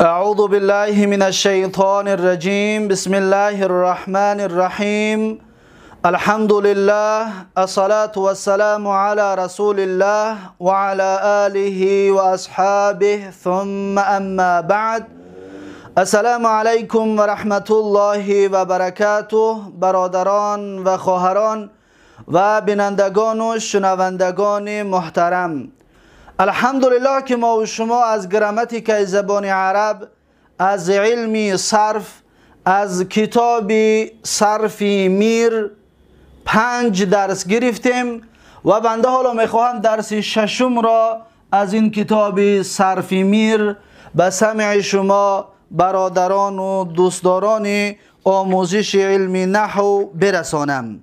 أعوذ بالله من الشيطان الرجيم. بسم الله الرحمن الرحيم. الحمد لله، الصلاة والسلام على رسول الله وعلى آله وأصحابه، ثم أما بعد. السلام علیکم و رحمت الله و برکاته. برادران و خواهران و بینندگان و شنوندگان محترم، الحمدلله که ما و شما از گراماتیک زبان عرب، از علم صرف، از کتاب صرف میر 5 درس گرفتیم و بنده حالا میخواهم درس ششم را از این کتاب صرف میر به سمع شما برادران و دوستداران آموزش علم نحو برسانم.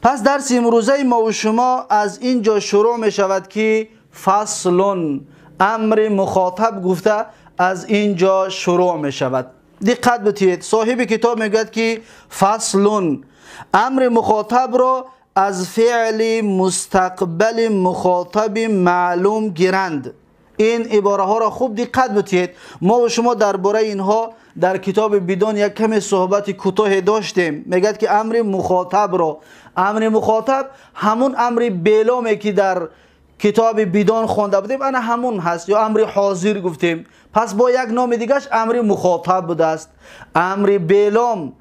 پس درس امروزه ما و شما از اینجا شروع می شود که فصل امر مخاطب گفته از اینجا شروع می شود. دقت بتید، صاحب کتاب میگوید که فصل امر مخاطب را از فعل مستقبل مخاطب معلوم گیرند. این عباره ها را خوب دقت بتید. ما و شما درباره اینها در کتاب بدون یک کمی صحبت کوتاه داشتیم. میگد که امر مخاطب را، امر مخاطب همون امر بیلامه که در کتاب بدون خوانده بودیم، انا همون هست، یا امر حاضر گفتیم. پس با یک نام دیگهش امر مخاطب بوده است. امر بیلام،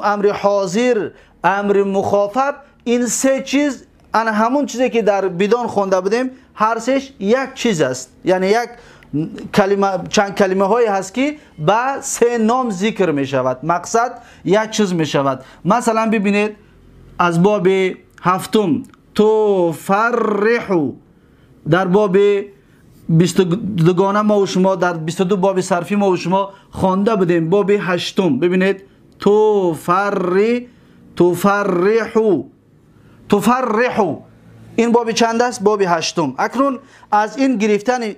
امر حاضر، امر مخاطب، این سه چیز انا همون چیزی که در بدون خوانده بودیم، هر سهش یک چیز است. یعنی یک کلمه، چند کلمه هایی هست که با سه نام ذکر می شود، مقصد یک چیز می شود. مثلا ببینید از باب هفتم تفرحو، در باب 22 گانه ما و شما در 22 باب صرفی ما و شما خوانده بودیم. باب هشتم ببینید تفرحو، تفرحو، این باب چند است؟ باب هشتم. اکنون از این گرفتن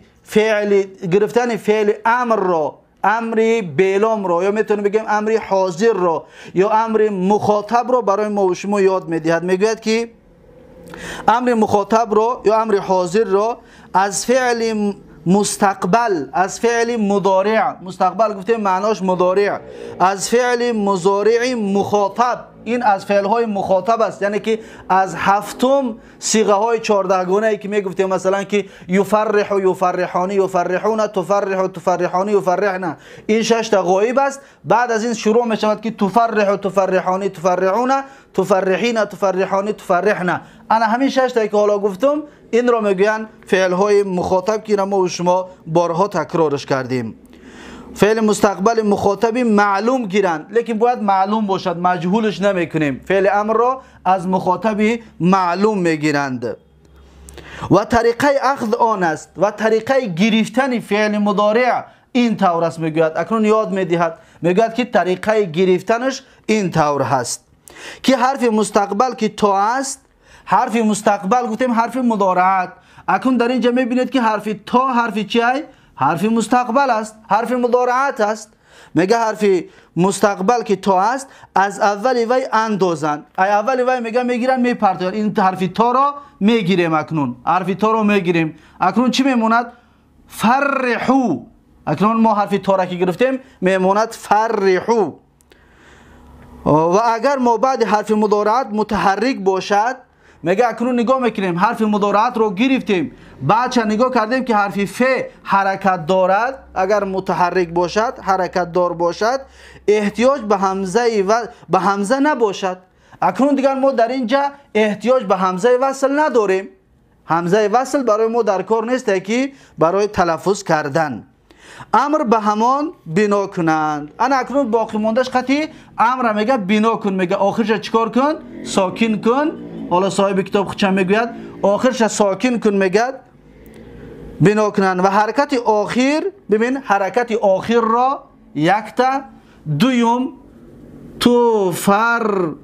فعل امر را، امر بیلام را، یا میتونیم بگیم امر حاضر را یا امر مخاطب را برای ما و شما یاد میدهد. میگوید که امر مخاطب را یا امر حاضر را از فعل مستقبل، از فعل مضارع، مستقبل گفتیم معناش مضارع، از فعل مضارع مخاطب، این از فعل های مخاطب است. یعنی که از هفتم صیغه های 14 گونه ای که میگفتیم، مثلا که یفرح و یفرحانی، یفرحون، تفرح و تفرحانی، یفرحنا، این 6 تا غایب است. بعد از این شروع می شود که تفرح و تفرحانی، تفرحون، تفرحین، تفرحانی، تفرحنا. انا همین 6 تا که حالا گفتم، این را میگویند فعل های مخاطب که ما و شما بارها تکرارش کردیم. فعل مستقبل مخاطب معلوم گیرند، لیکن باید معلوم باشد، مجهولش نمیکنیم. فعل امر را از مخاطب معلوم میگیرند. و طریقه اخذ آن است و طریقه گرفتن فعل مضارع این طور است. میگوید اکنون یاد میدهد، میگوید که طریقه گرفتنش این طور هست که حرف مستقبل که تا است، حرف مستقبل گفتیم حرف مضارعت. اکنون در اینجا میبینید که حرف تا حرف چیه؟ حرف مستقبل است، حرف مضارعت است. میگه حرف مستقبل که تا است از اول وی اندازند. ای اول وی میگه میگیرن میپرتن. این حرف تا را میگیریم. اکنون حرف تا را میگیریم. اکنون چی میموند؟ فرحو. اکنون ما حرف تا را که گرفتیم میموند فرحو. و اگر ما بعد حرف مضارعت متحرک باشد، میگه اکنون نگاه میکنیم حرف مضارعت رو گرفتیم، بعد چه نگاه کردیم که حرف ف حرکت دارد، اگر متحرک باشد، حرکت دار باشد، احتیاج به همزه و به همزه نباشد. اکنون دیگر ما در اینجا احتیاج به همزه وصل نداریم. همزه وصل برای ما در کار نیست که برای تلفظ کردن. امر به همان بنا کنند. انا اکنون باقی ماندهش قطعی امر میگه بنا کن، میگه آخرش چیکار کن؟ ساکن کن. حالا صاحب کتاب خودش میگوید آخرش ساکن کن، میگه بنا کنند. و حرکت آخر، ببین حرکت آخر را یکتا، دویم تفرحا،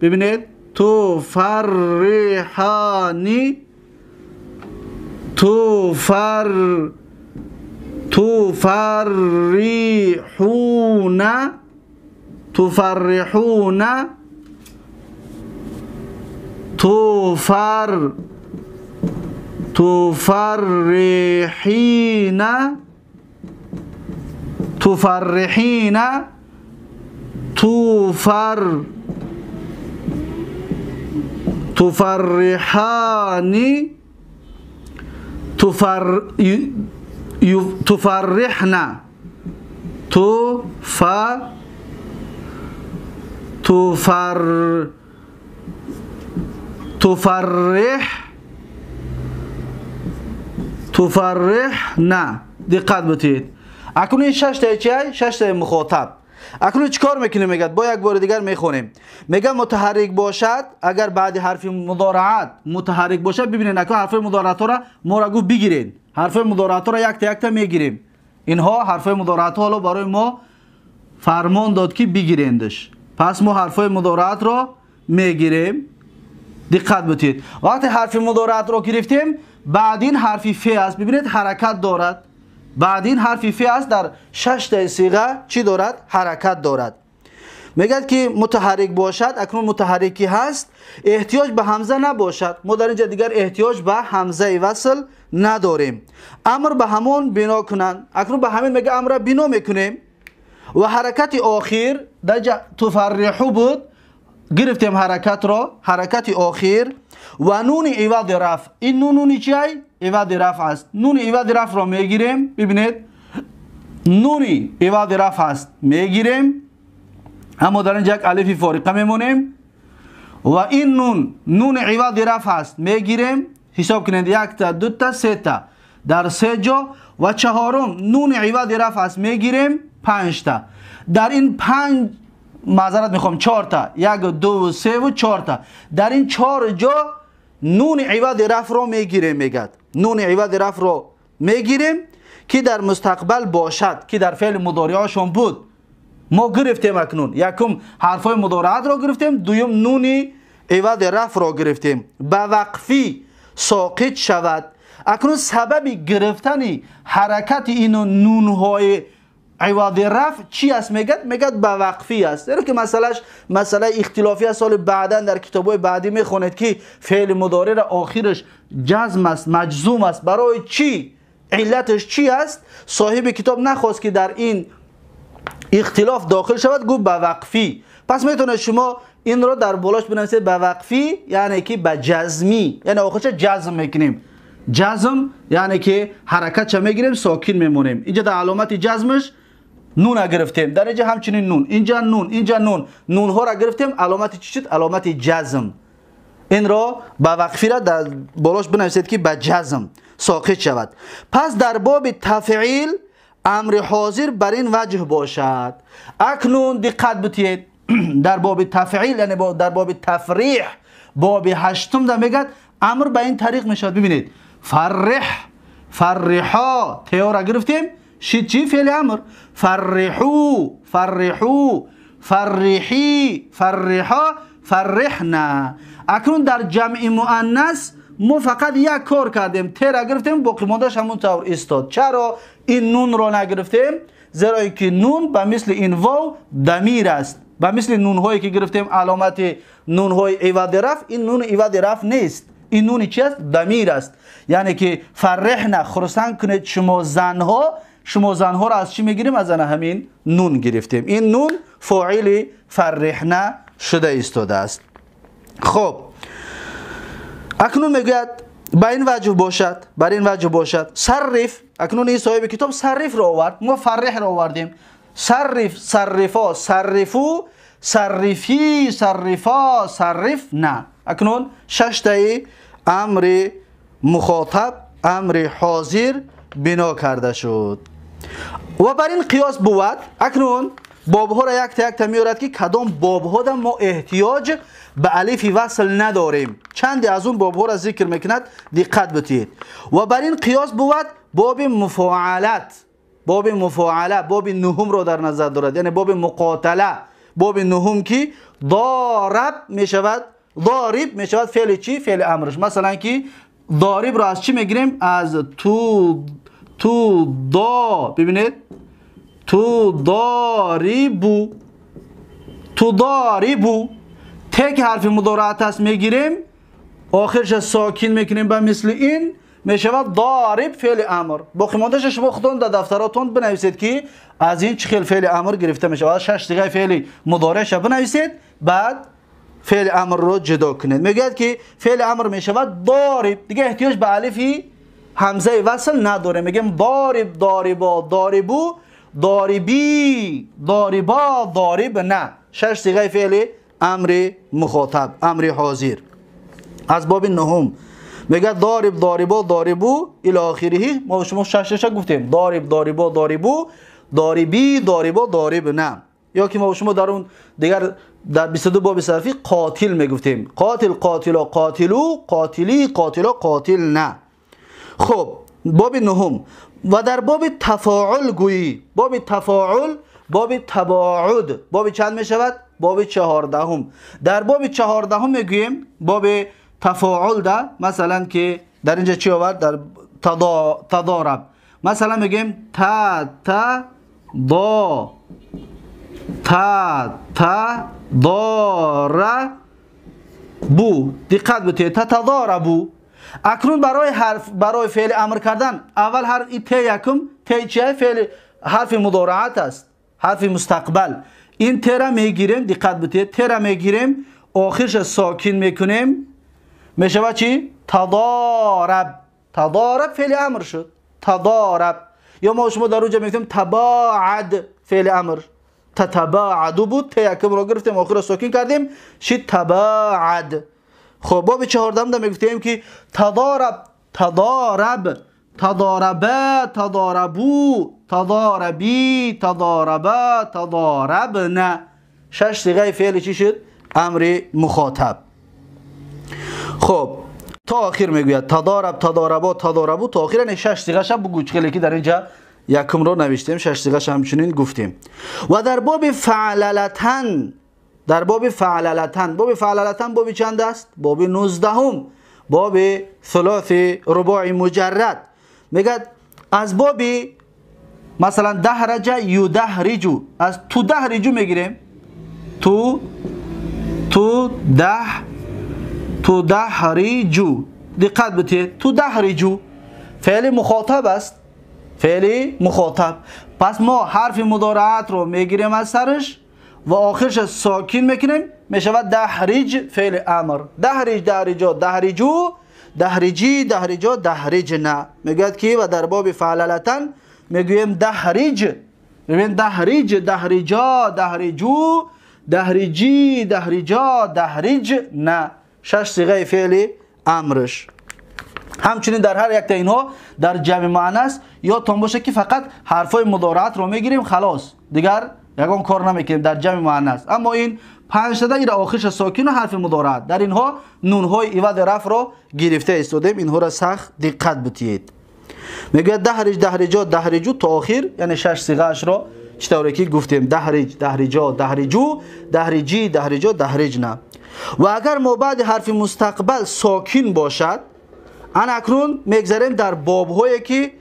ببینید تفرحانی، تفرحون، تفرحون، تفرحين تفرحين تفر تفرحان تفر تفرحنا تف تفر تفرح تفرحنا. دقت بتید. اکنون این شش تا چیه؟ شش تا مخاطب. اکنون چیکار میکنیم؟ میگه با یک بار دیگر میخونیم. میگه متحرک باشد، اگر بعد حرف مضارعت متحرک باشد، ببینید اکنون حرف مضارعت را ما را گفت بگیرین. حرف مضارعت را یک تا یک تا میگیریم. اینها حرف مضارعت حالا برای ما فرمان داد که بگیریندش. پس ما حرف مضارعت را میگیریم. دقت بتید. وقتی حرف مضارعت را گرفتیم، بعد این حرف ف است. ببینید حرکت دارد. بعد این حرف ف است در شش تا صیغه چی دارد؟ حرکت دارد. میگه که متحرک باشد، اکنون متحرکی هست، احتیاج به همزه نباشد. ما در اینجا دیگر احتیاج به همزه وصل نداریم. امر به همون بنا کنند. اکنون به همین میگه امر بنا میکنیم. و حرکت آخر در اینجا تفرحو بود، گرفتیم حرکت را، حرکت آخر و نون عوض رفع. این نون نون چیه؟ عوض رفع است. نون عوض رفع را میگیریم. ببینید نون عوض رفع است، میگیریم، اما در اینجا یک الف فارقه میمونیم و این نون نون عوض رفع است، میگیریم. حساب کنید یک تا، دو تا، سه تا، در سه جا. و چهارم نون عوض رفع است، میگیریم پنج تا. در این پنج، معذرت میخوام، چهار تا، یک، دو، سه و چهار تا. در این چهار جا نون عوض رفع رو میگیریم. میگد نون عوض رفع رو میگیریم که در مستقبل باشد، که در فعل مضارعشون بود. ما گرفتیم اکنون یکم حرفای مضارعت رو گرفتیم، دویم نون عوض رفع رو گرفتیم. به وقفی ساقط شود. اکنون سبب گرفتن حرکت این نونهای عوض رفع چی است؟ میگد میگد به وقفی است. در که مسئلهش مسئله اختلافی است. سال بعدا در کتاب‌های بعدی میخونید که فعل مضارع را آخرش جزم است، مجزوم است. برای چی؟ علتش چی است؟ صاحب کتاب نخواست که در این اختلاف داخل شود، گفت به وقفی. پس میتونه شما این را در بالاش بنویسید به وقفی، یعنی که به جزمی، یعنی آخرش جزم میکنیم. جزم یعنی که حرکت چه میگیریم، ساکن میمونیم. اینجا در علامت جزمش نون گرفتیم، در اینجا همچنین نون، اینجا نون، اینجا نون، نون ها را گرفتیم، علامت چی شد؟ علامت جزم. این را به وقفی را در بالاش بنویسید که به جزم ساقط شود. پس در باب تفعیل امر حاضر بر این وجه باشد. اکنون دقت بتید در باب تفعیل، یعنی در باب تفریح، باب هشتم در میگد امر به این طریق میشود. ببینید فرح، فرحا، تئو را گرفتیم، شد چی؟ فعل امر. فرحو، فرحو، فرحی، فرحا، فرحنا. اکنون در جمع مؤنث ما فقط یک کار کردیم، ت را گرفتیم، باقی ماندهش همون طور ایستاد. چرا این نون را نگرفتیم؟ زیرا که نون به مثل این واو ضمیر است. به مثل نون هایی که گرفتیم علامت نون های عوض رفع، این نون عوض رفع نیست. این نون چی است؟ ضمیر است. یعنی که فرحنا، خرسند کنید شما زنها. شما زنها را از چی میگیریم؟ از همین نون گرفتیم. این نون فاعل فرحنا شده ایستاده است. خب اکنون میگوید به این وجه باشد، بر این وجه باشد. صرف، اکنون این صاحب کتاب صرف را آورد، ما فرح را آوردیم. صرف، صرفا، صرفو، صرفی، صرفا، صرف نه. اکنون شش تای امر مخاطب، امر حاضر بنا کرده شد و بر این قیاس بود. اکنون بابها را یک تا یک تا میارد که کدام بابها در ما احتیاج به الف وصل نداریم. چندی از اون بابها را ذکر میکند، دقت بتید. و بر این قیاس بود باب مفاعلت، باب مفاعله، باب نهم را در نظر دارد، یعنی باب مقاتله، باب نهم که ضارب میشود، ضارب میشود فعل چی؟ فعل امرش. مثلا که ضارب را از چی میگیریم؟ از تو، تو دا، ببینید تو ضاربو، تو ضاربو، تک حرف مضارعت است میگیریم، آخرش ساکن میکنیم به مثل این мешавад ضارب فعل امر. باقی ماندهش شما خودتون در دفتراتون بنویسید که از این چه خیل فعل امر گرفته میشود. شش صیغه فعل مضارعش بنویسید، بعد فعل امر رو جدا کنید. میگوید که فعل امر میشود ضارب، دیگه احتیاج به الفی همزه وصل نداره. میگیم ضارب، ضاربا، ضاربو، ضاربی، ضاربا، ضارب نه. شش صیغه فعل امر مخاطب، امر حاضر. از باب نهم میگه ضارب، ضاربا، ضاربو الی آخره. ما شما شش گفتیم ضارب، ضاربا، ضاربو، ضاربی، ضاربا، ضارب نه. یا که ما شما در اون دیگر در 22 باب صرفی قاتل میگفتیم، قاتل، قاتلا، قاتلو، قاتلی، قاتلا، قاتل نه. خب باب نهم. و در باب تفاعل گویی، باب تفاعل، باب تباعد، باب چند میشود؟ باب 14. در باب 14 میگوییم باب تفاعل ده، مثلا که در اینجا چی آورد؟ در تضارب. مثلا میگیم تا تا ضا، تا تا ضاربو. دقت بتید، تا تضاربو. اکنون برای حرف، برای فعل امر کردن اول هر ت یکم، ت چیه؟ فعل حرف مضارعت است، حرف مستقبل. این ت را میگیریم، دقت بتید، ت را میگیریم، آخرش ساکن میکنیم، میشود چی؟ تضارب. تضارب فعل امر شد، تضارب. یا ما شما در اونجا میگفتیم تباعد فعل امر، تتباعدو بود، ت یکم را گرفتیم آخر ساکن کردیم، شد تباعد. خب باب 14 ده میگفتیم که تضارب، تضارب، تضاربا، تضاربو، تضاربی، تضاربا، تضاربنا. شش صیغه فعل چی شد؟ امر مخاطب. خب تا آخر میگوید تضارب، تضاربا، تضاربو تا آخر، یعنی شش صیغه شب بگو چخیلی که در اینجا یکم رو نوشتیم، شش صیغه همچنین گفتیم. و در باب فعللتن، در باب فعللتن، باب فعللتن باب چند است؟ باب 19، باب ثلاث رباع مجرد. میگه از باب مثلا دهرجه یدهرجو، از تو دهرجو میگیریم، تو تو ده، تو دهرجو. دقت بتید، تو دهرجو فعل مخاطب است، فعل مخاطب. پس ما حرف مضارعت رو میگیریم از سرش و آخرش ساکن میکنیم، میشود دهرج فعل امر. دهرج، دهرجا، دهرجو، دهرجی، دهرجا، دهرج نه. میگوید که و در باب فعللتن میگوییم دهرج، ببین دهرج، دهرجا، دهرجو، دهرجی، دهرجا، دهرج نه. شش صیغه فعل امرش. همچنین در هر یک تا اینها در جمع مؤنث یادتان باشه که فقط حرفای مضارعت رو میگیریم، خلاص دیگر یگان کار نمیکنیم در جمع مؤنث. اما این پنج تا این آخرش ساکن و حرف مضارعت، در اینها نونهای عوض رفع رو گرفته ایستادیم، اینها را سخت دقت بتید. میگه دهرج، دهرجا، دهرجو تا آخر، یعنی شش صیغه اش رو چطوری که گفتیم دهرج، دهرجا، دهرجو، دهرجی، دهرجا، دهرج نه. و اگر ما بعد حرف مستقبل ساکن باشد، ان اکنون میگذریم در بابهایی که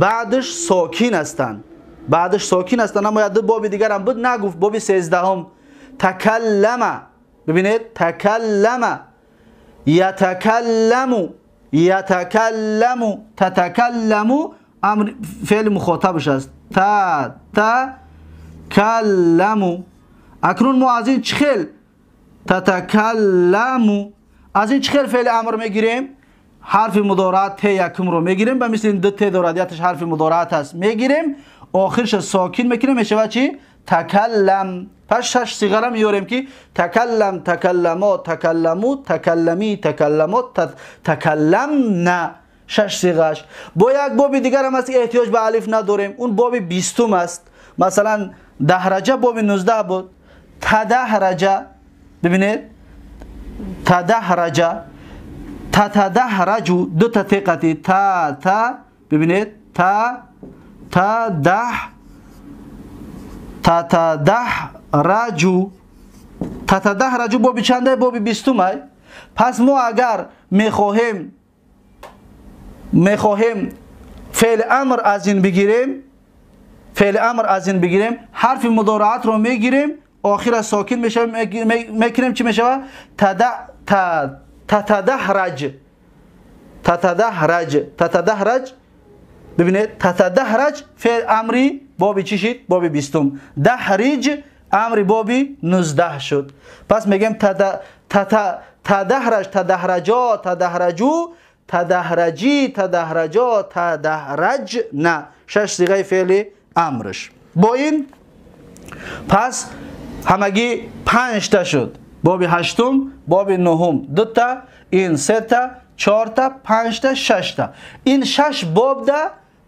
بعدش ساکن هستند، بعدش ساکن هستند. اما یاد باب دیگر هم بود نگفت، باب 13 تکلم. ببینید تکلم، یتکلم، یتکلم، تتکلم، امر فعل مخاطبش است، تا تا کلمو. اکنون ما از این چخل تتکلمو، از این چخل فعل امر میگیریم، حرف مضارعت ت یکم رو میگیریم، به مثل این دو ت دارد، یتش حرف مضارعت هست، میگیریم آخرش ساکن میکنیم، میشود چی؟ تکلم. پس شش صیغه را میاریم که تکلم، تکلما، تکلمو، تکلمی، تکلما، تکلمنا. شش صیغه‌اش. با یک باب دیگر هم هست که احتیاج به الف نداریم، اون باب 20 است. مثلا دهرجه باب 19 بود، تدهرجه. ببینید تدهرجه، تتدهرجو، دو تا تقتی تا تا، ببینید تا تا ده، تتدهرجو، تتدهرجو باب چنده؟ باب 20. پس ما اگر میخواهیم فعل امر از این بگیریم، فعل امر از این بگیریم، حرف مضارعت رو میگیریم، آخر ساکن میشه، میکنیم چی میشه؟ تتدهرج، تتدحرج تتدحرج. ببینید تتدحرج فعل امری بابی چی شد؟ بابی 20. دحرج امری بابی 19 شد. پس میگیم تدحرج تدحرجا تدحرجو تدحرجی تدحرجا تدحرج نه، 6 صیغه فعل امرش. با این پس همگی 5 تا شد. باب 8، باب 9، 2 تا، این 3 تا، 4 تا، 5 تا، 6 تا. این 6 باب ده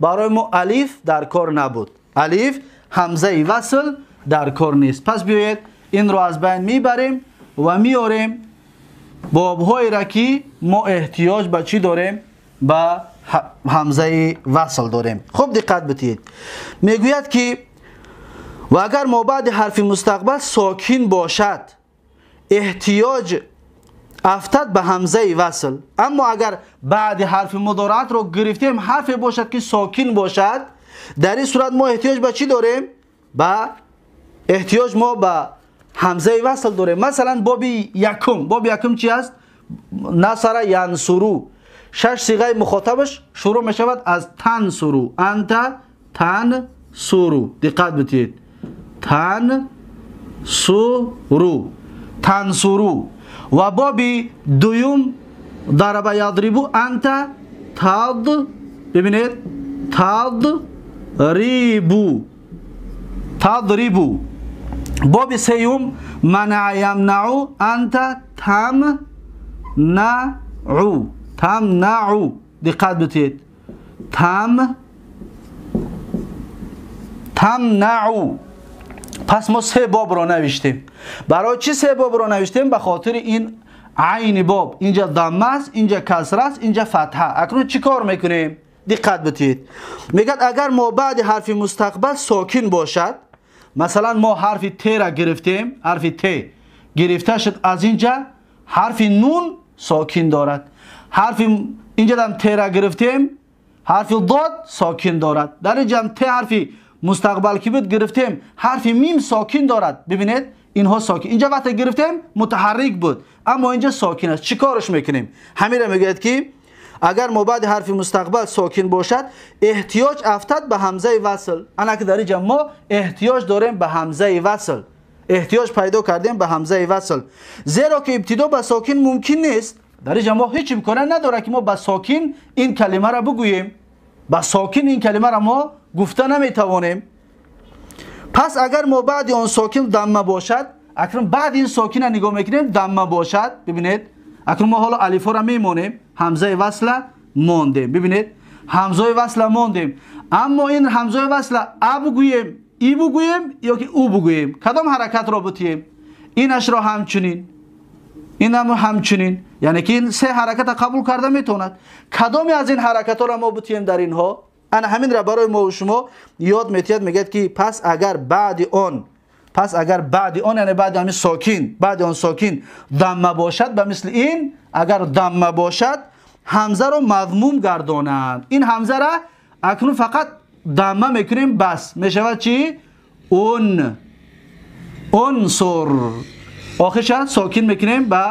برای ما الف در کار نبود. الف همزه وصل در کار نیست. پس بیایید این رو از بین میبریم و میاریم باب‌های را که ما احتیاج به چی داریم؟ به همزه وصل داریم. خب دقت بدید. میگوید که و اگر ما بعد حرف مستقبل ساکن باشد احتیاج افتد به همزه وصل. اما اگر بعد حرف مضارعت رو گرفتیم حرف باشد که ساکن باشد، در این صورت ما احتیاج به چی داریم؟ به احتیاج ما به همزه وصل داریم. مثلا باب یکم، باب یکم چی است؟ نصر ینصرو. 6 صیغه مخاطبش شروع می شود از تنصرو، انت تنصرو. دقت بدید، تنصرو تنصرو. و باب دوم ضرب یضربو، انت تض، ببینید تضربو تضربو. باب سیوم منع یمنعو، انت تمنعو تمنعو. دقت بدید، تمنعو. پس ما 3 باب را نوشتیم. برای چی 3 باب را نوشتیم؟ به خاطر این عین باب اینجا ضمه است، اینجا کسره است، اینجا فتحه. اکنون چی کار میکنیم؟ دقت بدید. میگه اگر ما بعد حرف مستقبل ساکن باشد، مثلا ما حرف ت را گرفتیم، حرف ت گرفته شد، از اینجا حرف نون ساکن دارد، حرف اینجا هم ت را گرفتیم، حرف ضاد ساکن دارد، در اینجا هم ت حرف مستقبل که بود گرفتیم، حرف میم ساکن دارد. ببینید اینها ساکن، اینجا وقتی گرفتیم متحرک بود اما اینجا ساکن است. چیکارش میکنیم؟ همین را میگوید که اگر ما بعد حرف مستقبل ساکن باشد احتیاج افتد به همزه وصل. انا که در اینجا ما احتیاج داریم به همزه وصل، احتیاج پیدا کردیم به همزه وصل، زیرا که ابتدا به ساکن ممکن نیست. در اینجا ما هیچ امکان نداره که ما به ساکن این کلمه را بگوییم، به ساکن این کلمه را ما گفته نمیتوانیم. پس اگر ما بعد آن ساکن ضمه باشد، اکنون بعد این ساکن را نگاه میکنیم ضمه باشد، ببینید اکنون ما حالا الف را میمونیم، همزه وصل ماندیم. ببینید همزه وصل ماندیم، اما این همزه وصل ا بگوییم، ای بگوییم یا که او بگوییم، کدام حرکت را بتیم؟ اینش را همچنین، این هم همچنین، یعنی که این 3 حرکت قبول کرده میتواند. کدامی از این حرکت ها را ما بتیم در اینها؟ انا همین را برای ما و شما یاد میتید. میگه که پس اگر بعد آن، پس اگر بعد آن یعنی بعد همین ساکن، بعد آن ساکن ضمه باشد، به مثل این اگر ضمه باشد همزه را مضموم گردانند. این همزه را اکنون فقط ضمه میکنیم، بس میشود چی؟ اون عنصر. آخرش ساکن میکنیم به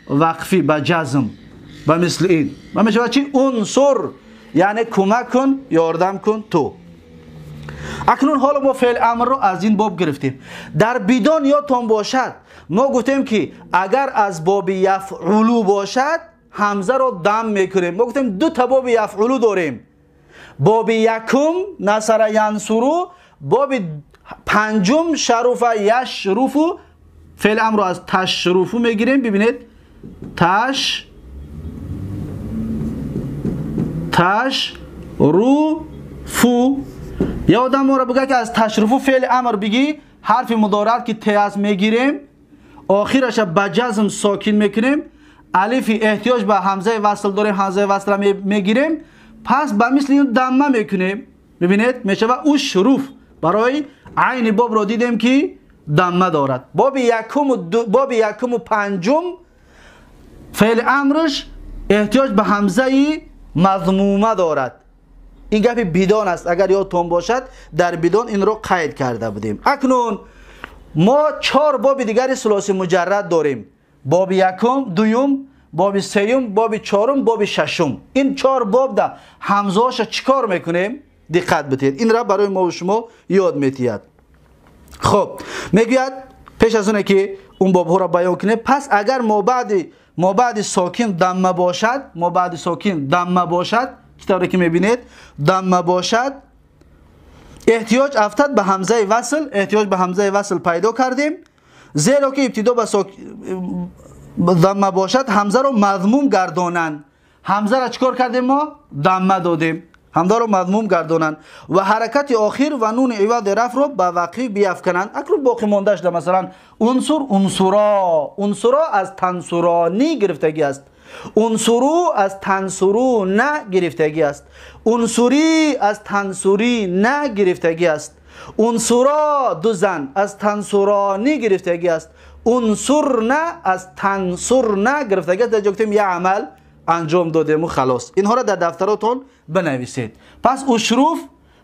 وقفی، به جزم، به مثل این و میشود چی؟ عنصر، یعنی کمک کن، یاردم کن تو. اکنون حالا ما فعل امر رو از این باب گرفتیم. در بدان یادتان باشد ما گفتیم که اگر از باب یفعلو باشد همزه رو دم میکنیم. ما گفتیم 2 تا باب یفعلو داریم، باب یکم نصر ینصرو، باب پنجم شرف یشرفو. فعل امر رو از تشرفو میگیریم. ببینید تش تش رو فو. یه آدم ما رو بگه که از تشرفو فعل امر بگی، حرف مضارع که ت از میگیریم، آخرش به جزم ساکن میکنیم، الف احتیاج به همزه وصل داریم، همزه وصل میگیریم، پس به مثل این دمه میکنیم. ببینید میشه و او شروف. برای عین باب رو دیدیم که دمه دارد. باب یکم و باب یکم و پنجم فعل امرش احتیاج به همزه مضمومه دارد. این گپ بدان است، اگر یادتون باشد در بدان این رو قید کرده بودیم. اکنون ما 4 باب دیگر ثلاثی مجرد داریم. باب یکم، دوم، боби сеюм, боби чорум, боби шашум. Ин чор бобда ҳамзаҳоша чӣ кор мекунем? Диққат бидиҳед. Инра барои мо шумо ёд метиҳад. Хоб, мегӯяд пеш аз оне ки он бобҳоро баён кунем, пас агар мобаъди сокин дамма бошад, мобаъди сокин дамма бошад, чӣ тавре ки мебинед, дамма бошад, эҳтиёҷ афтад ба ҳамзаи васл, эҳтиёҷ ба ҳамзаи васл пайдо кардем, зеро ки ибтидо ба дамма бошад, ҳамзаро мазмум гардонанд. Ҳамзаро чӣ кор кардем мо? Дамма додем. Ҳамзаро мазмум гардонанд ва ҳаракати охир ва нуни ивади рафро ба вақиф биафкананд. Акнун боқӣ мондааш да масалан унсур, унсуро, унсуро аз тансуронӣ гирифтагӣ аст, унсуру аз тансуруна гирифтагӣ аст, унсурӣ аз тансурина гирифтагӣ аст, унсуро ду зан аз тансуронӣ гирифтагӣ аст, унсурна аз тансурна гирифтагӣ аст. Дар ҷо гуфтем як амал анҷом додему халос. Инҳоро дар дафтаротон бинависед. Пас ушруф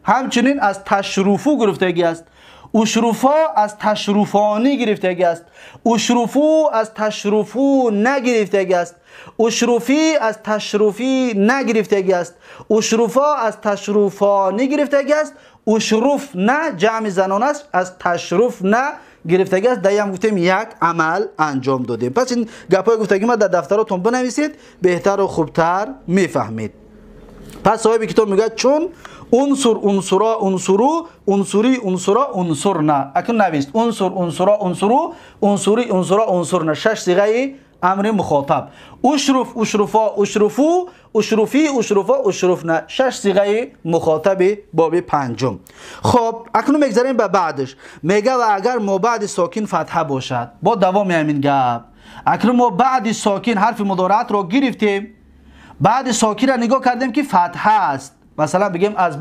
ҳамчунин аз ташруфу гирифтагӣ аст, ушруфо аз ташруфонӣ гирифтагӣ аст, ушруфу аз ташруфу нагирифтагӣ аст, ушруфӣ аз ташруфӣ нагирифтагӣ аст, ушруфо аз ташруфонӣ гирифтагӣ аст, ушруф на ҷамъи занон аст, аз ташруф на гирифтагӣ аст. Даям гуфтем як амал анҷом додем. Пас ин гапҳои гуфтагӣ ма дар дафтаротон бинависед, беҳтару хубтар мефаҳмед. Пас соҳиби китоб мегӯяд чун унсур, унсуро, унсуру, унсурӣ, унсуро, унсурна. Акнун навист унсур, унсуро, унсуру, унсурӣ, унсуро, унсурна. Шаш сиғаи амри мухотаб. Ушруф, ушруфо, ушруфу, ушруфӣ, ушруфо, ушруфна. Шаш сиғаи мухотаби боби панҷум. Хоб, акнун мегзарем ба баъдаш. Мега ва агар мобаъди сокин фатҳа бошад. Бо давоми ҳамин гап. Акнун мо баъди сокин ҳарфи мудораатро гирифтем. Баъди сокинро нигоҳ кардем ки фатҳа аст. Масалан бигем аз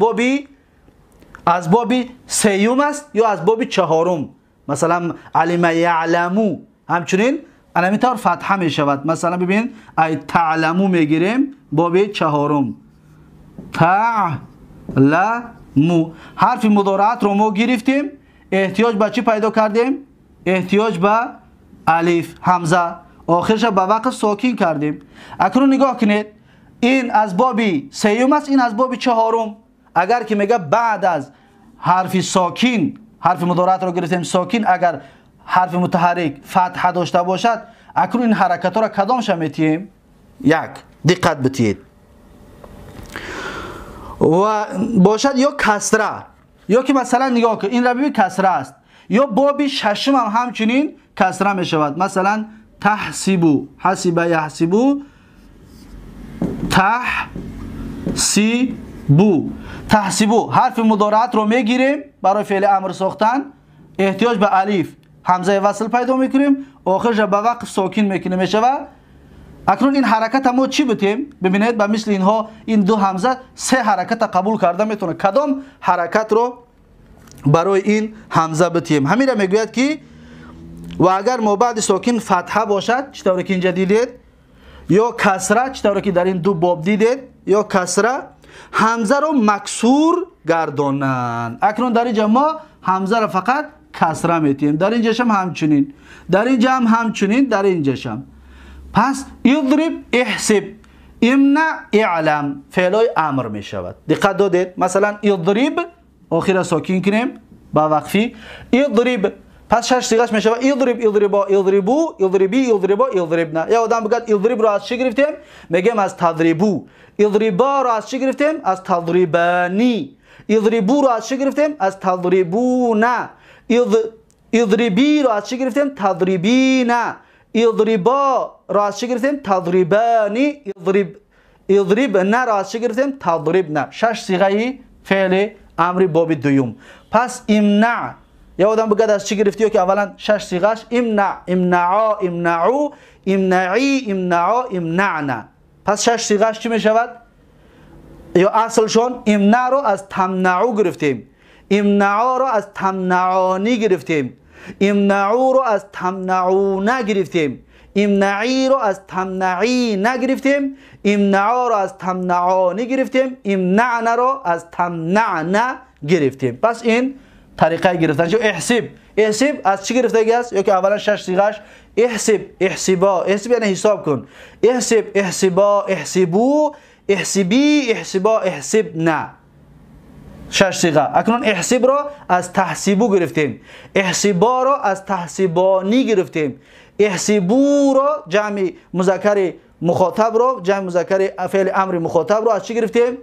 боби сеюм аст ё аз боби чаҳорум. Масалан алима яъламу, ҳамчунин ана тавр фатҳа мешавад. Масалан бибин, ай таъламу мегирем боби чаҳорум. Таъламу ҳарфи мудораатро мо гирифтем, эҳтиёҷ ба чӣ пайдо кардем? Эҳтиёҷ ба алиф, ҳамза. Охирша ба вақф сокин кардем. Акнун нигоҳ кунед, ин аз боби сеюм аст, ин аз боби чаҳорум. Агар ки мега баъд аз ҳарфи сокин, ҳарфи мудораатро гирифтем сокин, агар ҳарфи мутаҳаррик фатҳа дошта бошад, акнун ин ҳаракатҳоро кадомша метиҳем? Як, диққат битиҳед. Ва бошад ё касра, ё ки масалан нигоҳ кун, ин ра бибин касра аст, ё боби шашум ҳам ҳамчунин касра мешавад. Масалан таҳсибу, ҳасиба яҳсибу, таҳсибу, таҳсибу ҳарфи мудораатро мегирем барои феъли амр сохтан, эҳтиёҷ ба алиф, ҳамзаи васл пайдо мекунем, охирша ба вақф сокин мекунем, мешавад. Акнун ин ҳараката мо чӣ битем? Бибинед, ба мисли инҳо ин ду ҳамза се ҳараката қабул карда метавонад. Кадом ҳаракатро барои ин ҳамза битем? Ҳаминро мегӯяд ки ва агар мобаъди сокин фатҳа бошад, чӣ тавре ки инҷа дидед, ё касра, чӣ тавре ки дар ин ду боб дидед, ё касра, ҳамзаро максур гардонанд. Акнун дар инҷа мо ҳамзаро фақат касра метиҳем. Дар инҷашам ҳамчунин, дар инҷа ҳам ҳамчунин, дар инҷашам. Пас идриб, иҳсиб, имна, иълам феълҳои амр мешавад. Диққат додед? Масалан идриб охира сокин кунем ба вақфи идриб. Пас шаш сиғаш мешавад идриб, идрибо, идрибу, идриби, идрибо, идрибна. Я одам бигӯяд идрибро аз чӣ гирифтем? Мегӯем аз тадрибу. Идриборо аз чӣ гирифтем? Аз тадрибани. Идрибуро аз чӣ гирифтем? Аз тадрибуна. Идрибиро аз чӣ гирифтем? Тадрибина. Идриборо аз чӣ гирифтем? Тадрибани. Идрибнаро аз чӣ гирифтем? Тадрибна. Шаш сиғаи феъли амри боби дуюм. Пас имна, я одам бигӯяд аз чӣ гирифтӣ? Ё ки аввалан шаш сиғаш имна, имнао, имнаъу, имнаӣ, имнао, имнаъна. Пас шаш сиғаш чӣ мешавад? Ё аслшон имнаро аз тамнаъу гирифтем, имнаоро аз тамнаъонӣ гирифтем, имнаъуро аз тамнаъуна гирифтем, имнаъиро аз тамнаъина гирифтем, имнаъоро аз тамнаъонӣ гирифтем, имнаънаро аз тамнаъна гирифтем. Пас ин طریقه گرفتن. چون احسب، احسب از چی گرفتگی است؟ یا که اولا شش صیغه‌اش احسب، احسبا، احسب یعنی حساب کن، احسب، احسبا، احسبو، احسبی، احسبا، احسب نه، شش صیغه. اکنون احسب را از تحسیبو گرفتیم، احسبا را از تحسیبانی گرفتیم، احسبو را جمع مذکر مخاطب را، جمع مذکر فعل امر مخاطب را از چی گرفتیم؟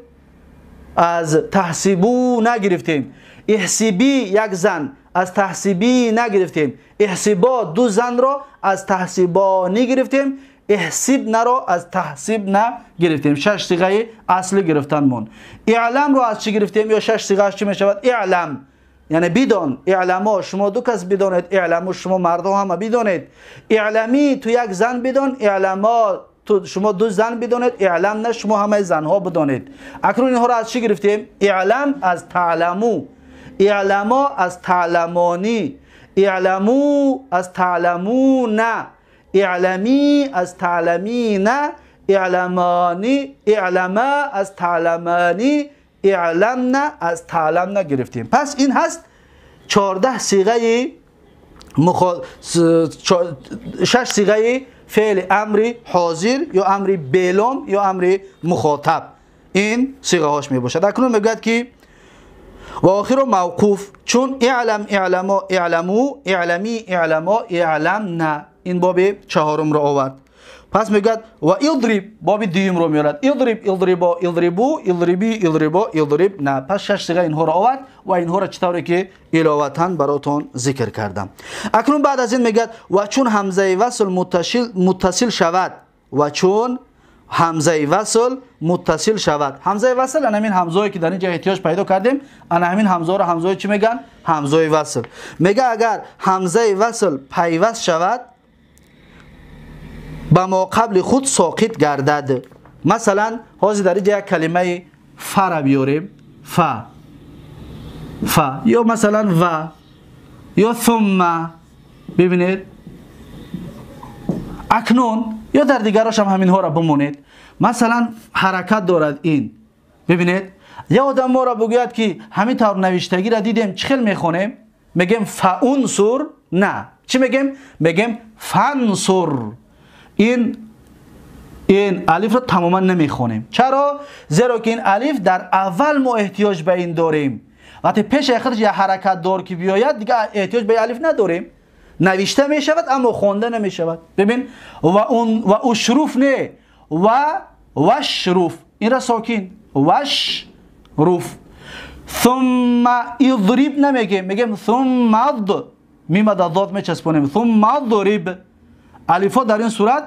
از تحسیبو نگرفتیم. احسبی یک زن از تحسیبی نگرفتیم، احسبا دو زن را از تحسیبانی گرفتیم، احسب را از تحسیب نگرفتیم. شش صیغه اصلی گرفتن مون. اعلم را از چی گرفتیم؟ یا شش صیغه چی میشود؟ اعلم یعنی بدان، اعلما شما دو کس بدانید، اعلمو شما مردم هم بدانید، اعلمی تو یک زن بدان، اعلما تو شما دو زن بدانید، اعلم نه شما همه زنها بدانید. اکنون اینها را از چی گرفتیم؟ اعلم از تعلمو، اعلما از تعلمانی، اعلمو از تعلمون، اعلمی از تعلمین، اعلمانی، اعلما از تعلمانی، اعلمنا از تعلمنا گرفتیم. پس این هست 14 صیغه شش صیغه فعل امر حاضر یا امر بیلام یا امر مخاطب، این صیغه هاش می باشد. اکنون میگوید که و آخر موقوف، چون اعلم، اعلما، اعلمو، اعلمی، اعلما، اعلمنا، این باب چهارم را آورد. پس میگوید و اضرب، باب دوم رو میارد، اضرب، اضربا، اضربو، اضربی، اضربا، اضرب نه. پس شش صیغه اینها را آورد و اینها را چطوری که علاوتاً براتون ذکر کردم. اکنون بعد از این میگوید و چون همزه وصل متصل شود، و چون همزه وصل متصل شود، همزه وصل انا همین همزه‌ای که در اینجا احتیاج پیدا کردیم، انا همین همزه را همزه چی میگن؟ همزه وصل. میگه اگر همزه وصل پیوست شود به ما قبل خود ساقط گردد. مثلا حاضر در اینجا یک کلمه ف را بیاریم، ف، ف، یا مثلا و، یا ثم، ببینید اکنون یا در دیگراش هم همینها را بمونید. مثلا حرکت دارد این، ببینید یا آدم ما را بگوید که همین طور نوشتگی را دیدیم چه خیلی میخونیم، میگیم فانصر، نه چی میگیم؟ میگیم فانصر. این الف را تماما نمیخونیم. چرا؟ زیرا که این الف در اول ما احتیاج به این داریم، وقتی پیش خودش یه حرکت دار که بیاید دیگه احتیاج به الف نداریم، نوشته میشود اما خوانده نمیشود. ببین و اون و اشروف نه، و وشروف، این را ساکن، وشروف. ثم اضرب نمیگیم، میگیم ثم ض، میم در ضاد میچسبونیم، ثم ضرب. الفا در این صورت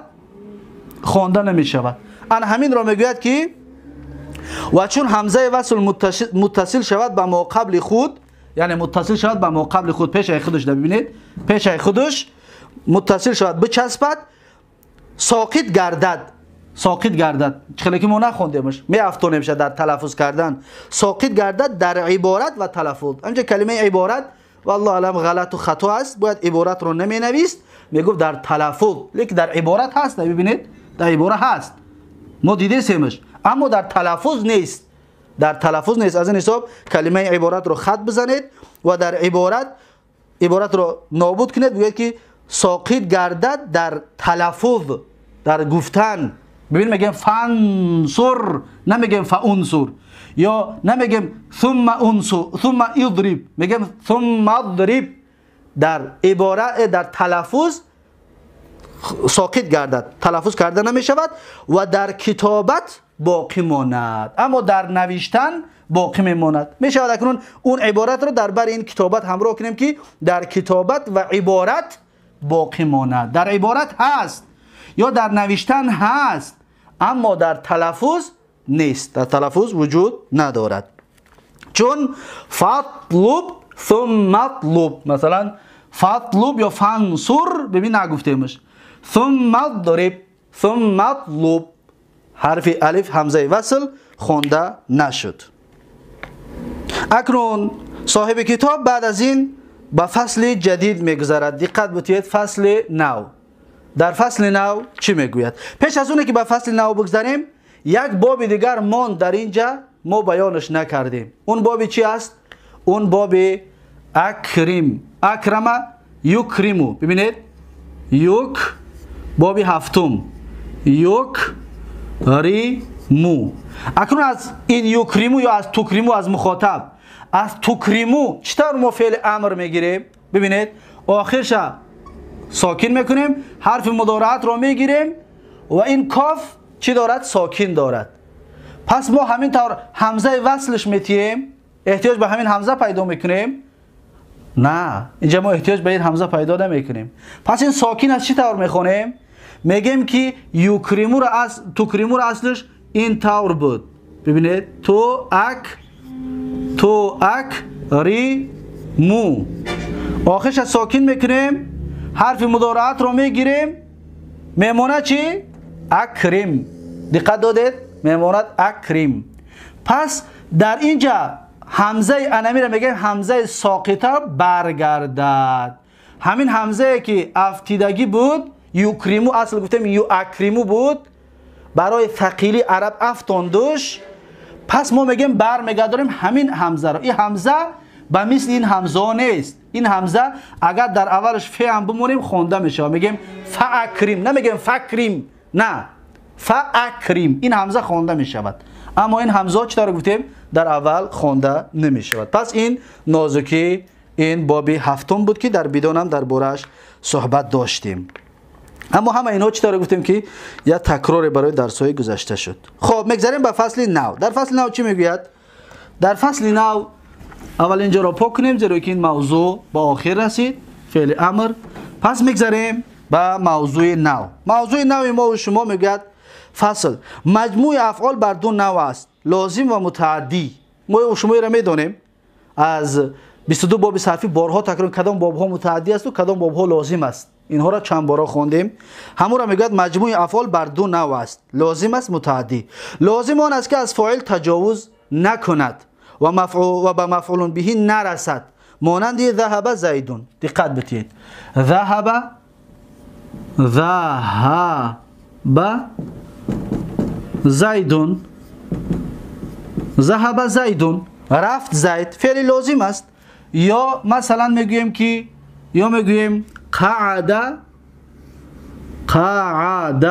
خوانده نمیشود. ان همین را میگوید که و چون همزه وصل متصل شود به ما قبل خود، یعنی متصل شود به ما قبل خود، پیش خودش ببینید، پیش خودش متصل شود بچسبد، ساقط گردد، ساقط گردد. چخلی که ما نخوندیمش میافتونیم شد در تلفظ کردن. ساقط گردد در عبارت و تلفظ. اینجا کلمه عبارت والله علم غلط و خطا است، باید عبارت رو نمی نویست، میگفت در تلفظ، لیکن در عبارت هست. ببینید در عبارت هست، ما دیدیمش، اما در تلفظ نیست، در تلفظ نیست. از این حساب کلمه عبارت رو خط بزنید و در عبارت رو نابود کنید، بگید که ساقط گردد در تلفظ، در گفتن. ببین میگیم فانصر، نمیگیم فانصر، یا نمیگیم ثم انصر ثم اضرب، میگیم ثم اضرب. در عبارت در تلفظ ساقط گردد، تلفظ کرده نمیشود و در کتابت باقی ماند، اما در نوشتن باقی میماند. میشود اکنون اون عبارت رو در بر این کتابت همراه کنیم که در کتابت و عبارت باقی ماند. در عبارت هست یا در نوشتن هست، اما در تلفظ نیست، در تلفظ وجود ندارد. چون فاطلب ثم اطلب، مثلا فاطلب یا فانصر، ببین نگفتیمش، ثم اضرب ثم اطلب، حرف الف همزه وصل خوانده نشد. اکنون صاحب کتاب بعد از این به فصل جدید میگذرد. دقت بتید، فصل نو. در فصل نو چی میگوید؟ پیش از اونه که به فصل نو بگذریم، یک باب دیگر ماند در اینجا ما بیانش نکردیم. اون باب چی است؟ اون باب Акрим, акрама юкриму. Бибинед, юк боби ҳафтум, юк ри му. Акнун аз ин юкриму ё аз тукриму, аз мухотаб, аз тукриму чӣ тавр мо феъли амр мегирем? Бибинед, охирша сокин мекунем, ҳарфи мудораатро мегирем ва ин коф чӣ дорад? Сокин дорад. Пас мо ҳамин тавр ҳамзаи васлш метиҳем, эҳтиёҷ ба ҳамин ҳамза пайдо мекунем? На, инҷа мо эҳтиёҷ ба ин ҳамза пайдо намекунем. Пас ин сокин аз чӣ тавр мехонем? Мегем ки юкримуро аз тукримуро аслш ин тавр буд. Бибинед, ту ак, ту ак ри му. Охирша сокин мекунем, ҳарфи мудораатро мегирем, мемонад чӣ? Акрим. Диққат додед? Мемонад акрим. Пас дар инҷа ҳамзаи анамиро мегӯем ҳамзаи соқита баргардад. Ҳамин ҳамзае ки афтидагӣ буд, юкриму асл гуфтем юакриму буд, барои ثقیلی عرب афтондуш. Пас мо мегӯем бармегардонем ҳамин ҳамзаро. Ин ҳамза ба мисли ин ҳамзао нест. Ин ҳамза агар дар аввалаш фе ҳам бимонем хонда мешавад. Мегӯем фаакрим, намегӯем факрим, на, фаакрим. Ин ҳамза хонда мешавад, аммо ин ҳамзао чӣ тавр гуфтем дар аввал хонда намешавад. Пас ин нозукӣ ин боби ҳафтум буд ки дар бидонам дар борааш суҳбат доштем. Аммо ҳама инҳо чӣ тавр гуфтем ки як такроре барои дарсҳои гузашта шуд. Хоб, мегзарем ба фасли нав. Дар фасли нав чӣ мегӯяд? Дар фасли нав аввал инҷоро пок кунем, зеро ки ин мавзӯъ ба охир расид, феъли амр. Пас мегзарем ба мавзӯи нав. Мавзӯи нави мо шумо мегӯяд фасл маҷмӯи афъол бар ду нав аст, лозим ва мутааддӣ. Мо шумо инро медонем аз 22 боби сарфӣ борҳо такрор кадом бобҳо мутааддӣ аст ва кадом бобҳо лозим аст. Инҳоро чанд бора хондем. Ҳамонро мегӯяд маҷмӯи афъол бар ду нав аст, лозим аст, мутааддӣ. Лозим он аст ки аз фоил таҷовуз накунад ва ба мафъулун биҳи нарасад, монанди ذهب زیدون. диққат битиҳед, ذهب، ذهب زیدون، ذهب زیدون، رفت زید، فعل لازم است. یا مثلا میگوییم که، یا میگوییم قعد، قعد،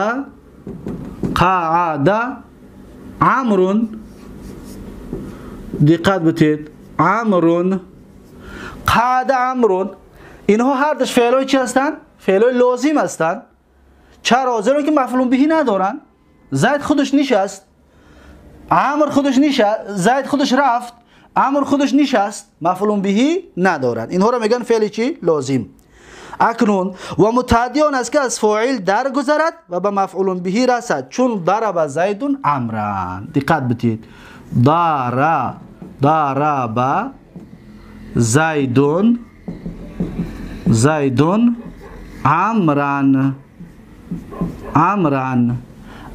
قعد عمرو. диққат битед, عمرو، قعد عمرو. اینها هر دوش فعلای چی هستند؟ فعلای لازم هستند. چرا؟ زیرا که مفعول بهی ندارن. زید خودش نشست، عمر خودش نشست، زید خودش رفت، عمر خودش نشست، مفعول بهی ندارن. اینها رو میگن فعل چی؟ لازم. اکنون و متعدی آن است که از فاعل درگذرد و به مفعول بهی رسد، چون ضرب زید عمرا. دقت بتید، ضرب زید، زید عمرا، عمرا.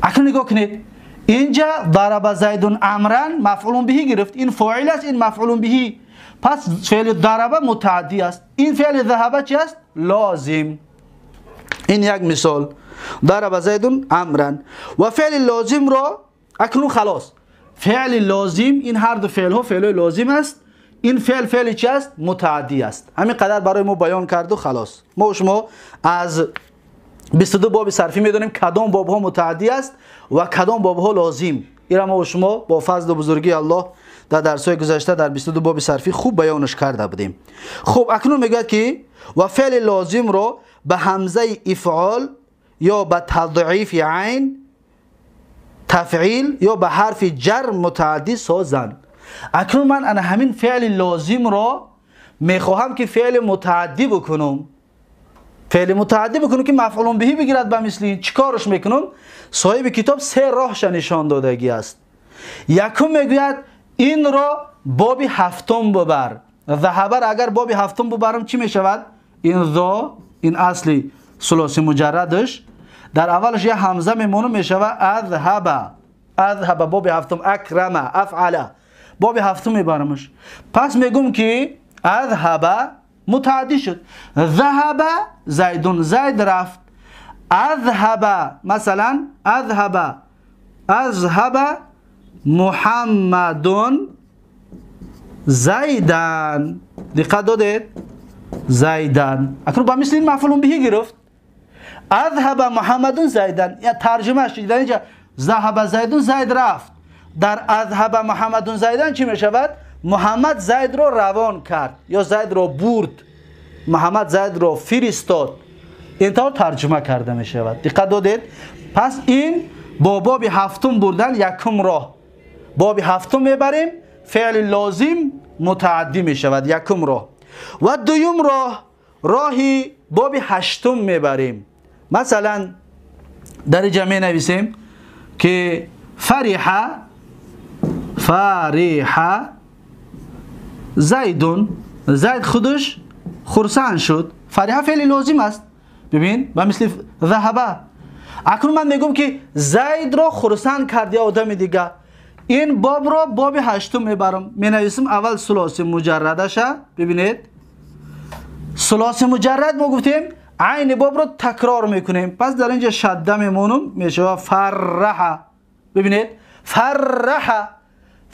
اکنون نگاه کنید، اینجا ضرب زید عمرا مفعول بهی گرفت، این فاعل است، این مفعول بهی. پس فعل ضرب متعدی است، این فعل ذهب چی است؟ لازم. این یک مثال، ضرب زید عمرا. و فعل لازم را اکنون خلاص، فعل لازم، این هر دو فعل ها فعل لازم است. این فعل فعل چی است؟ متعدی است. همین قدر برای ما بیان کرد و خلاص. ما شما از 22 باب صرفی میدونیم کدام باب ها متعدی است و کدام باب ها لازم. این را ما و شما با فضل و بزرگی الله در درس‌های گذشته در 22 باب صرفی خوب بیانش کرده بودیم. خب اکنون میگوید که و فعل لازم را به همزه افعال یا به تضعیف عین تفعیل یا به حرف جر متعدی سازند. اکنون من انا همین فعل لازم را میخواهم که فعل متعدی بکنم، فعل متعدی بکنم که مفعول بهی بگیرد. به مثل این چیکارش میکنم؟ صاحب کتاب سه راهش نشان دادگی است. یکم میگوید این را باب هفتم ببر. ذهب را اگر باب هفتم ببرم چی میشود؟ این ذا، این اصلی ثلاثی مجردش در اولش یه همزه میمونه، میشود اذهب، اذهب باب هفتم، اکرم، افعل، باب هفتم میبرمش. پس میگم که اذهب متعدی شد، ذهب زیدون، زید رفت. اذهب مثلا اذهب، اذهب محمد زیدن. Диққат додед? Зайдан. Акнун ба мисли ин мафъулун биҳи гирифт. Азҳаба Муҳаммадун Зайдан. Я тарҷумааш дар инҷа заҳаба Зайдун, Зайд рафт. Дар азҳаба Муҳаммадун Зайдан чӣ мешавад? Муҳаммад Зайдро равон кард ё Зайдро бурд. Муҳаммад Зайдро фиристод. Ин тавр тарҷума карда мешавад. Диққат додед? Пас ин бо боби ҳафтум бурдан якум роҳ. Боби ҳафтум мебарем, феъли лозим мутааддӣ мешавад, якум роҳ. Ва дуюм роҳ, роҳи боби ҳаштум мебарем. Масалан, дар инҷа менависем ки фариҳа, фариҳа Зайдун, Зайд худаш хурсанд шуд. Фариҳа феъли лозим аст. Бибин, ба мисли заҳаба. Акнун ман мегӯям ки Зайдро хурсанд кард я одами дига. Ин бобро боби ҳаштум мебарам. Менависам аввал сулоси муҷаррадаша. Бибинед, сулоси муҷаррад мо гуфтем айни бобро такрор мекунем. Пас дар инҷа шадда мемонам, мешавад фарраҳа. Бибинед, фарраҳа.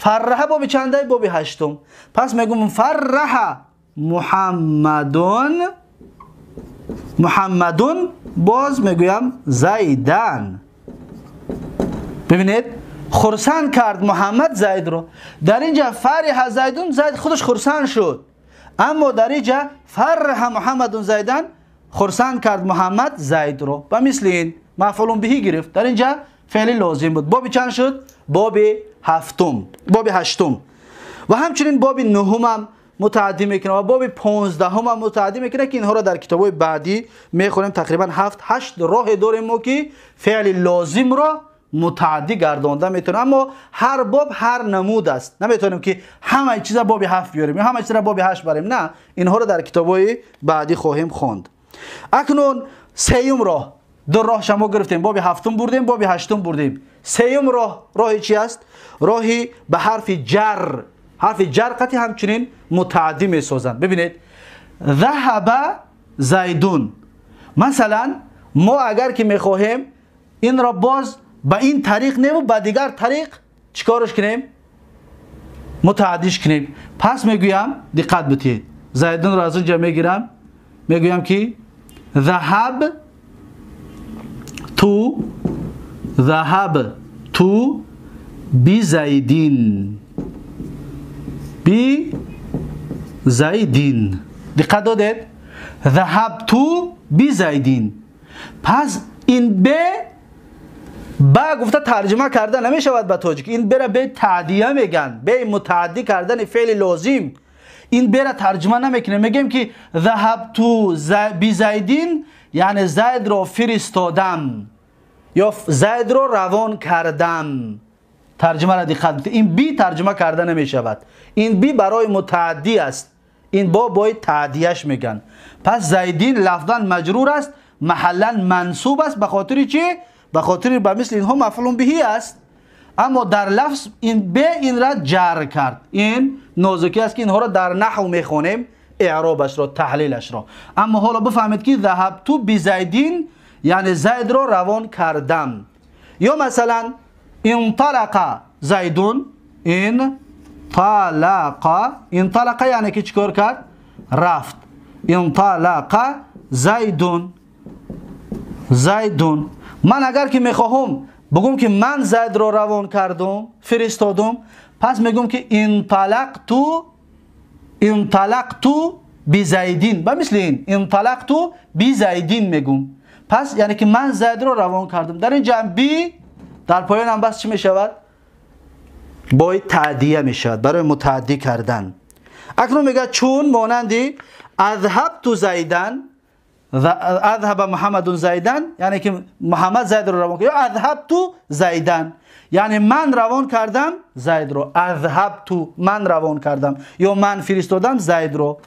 Фарраҳа боби чандай? Боби ҳаштум. Пас мегӯм фарраҳа Муҳаммадун, Муҳаммадун, боз мегӯям Зайдан. Бибинед, хурсанд кард Муҳаммад Зайдро. Дар инҷа фариҳа Зайдун, Зайд худаш хурсанд шуд. Аммо дар инҷа фарраҳа Муҳаммадун Зайдан, хурсанд кард Муҳаммад Зайдро. Ба мисли ин мафъулун биҳи гирифт. Дар инҷа феъли лозим буд. Боби чанд шуд? Боби ҳафтум, боби ҳаштум. Ва ҳамчунин боби нуҳумам мутааддӣ мекунад ва боби понздаҳумам мутааддӣ мекунад, ки инҳоро дар китобҳои баъдӣ мехонем. Тақрибан 7-8 роҳе дорем мо ки феъли лозимро мутааддӣ гардонда метавонем. Аммо ҳар боб ҳар намуд аст. Наметавонем ки ҳамаи чиза боби 7 биёрем ё ҳамаи чиза боби 8 барем. На, инҳоро дар китобҳои баъдӣ хоҳем хонд. Акнун сеюм роҳ. Ду роҳ шумо гирифтем, боби ҳафтум бурдем, боби ҳаштум бурдем. Сеюм роҳ, роҳи чи аст? Роҳи ба ҳарфи ҷар. Ҳарфи ҷар қати ҳамчунин мутааддӣ месозанд. Бибинед, заҳаба Зайдун. Масалан, мо агар ки мехоҳем инро боз ба ин тариқ неву ба дигар тариқ чикораш кунем? Мутааддиш кунем. Пас мегӯям, диққат битиҳед. Зайдунро аз инҷа мегирам, мегӯям ки заҳаб ту, заҳаб ту бизайдин, бизайдин. Диққат додед? Заҳабту бизайдин. Пас ин б ба гуфта тарҷума карда намешавад ба тоҷик. Ин бера бе таъдия мегӯянд, бе мутааддӣ кардани феъли лозим. Ин бера тарҷума намекунем. Мегӯем ки заҳабту бизайдин, яъне Зайдро фиристодам ё Зайдро равон кардам. Тарҷумаро диққат битед. Ин би тарҷума карда намешавад. Ин би барои мутааддӣ аст. Ин бо бои таъдияш мегӯянд. Пас Зайдин лафзан маҷрур аст, маҳаллан мансуб аст. Ба хотири чӣ? Ба хотири ба мисли инҳо мафъулун биҳи аст. Аммо дар лафз ин б инра ҷар кард. Ин нозукӣ аст ки инҳоро дар наҳв мехонем, эъробашро, таҳлилашро. Аммо ҳоло бифаҳмед ки заҳабту бизайдин, яъне Зайдро равон кардам. Ё масалан инталақа Зайдун, инталақа, инталақа яъне ки чикор кард? Рафт. Инталақа Зайдун, Зайдун. Ман агар ки мехоҳам бигӯм ки ман Зайдро равон кардум, фиристодум, пас мегӯм ки инталақту, инталақту бизайдин. Ба мисли ин инталақту бизайдин мегӯм. Пас яъне ки ман Зайдро равон кардум. Дар инҷа би дар поёнам бас чӣ мешавад? Бои таъдия мешавад, барои мутааддӣ кардан. Акнун мегӯяд чун монанди азҳабту Зайдан, азҳаба Муҳаммадун Зайдан, яъне ки Муҳаммад Зайдро равон кард, ё азҳабту Зайдан, яъне ман равон кардам Зайдро. Азҳабту ман равон кардам ё ман фиристодам Зайдро.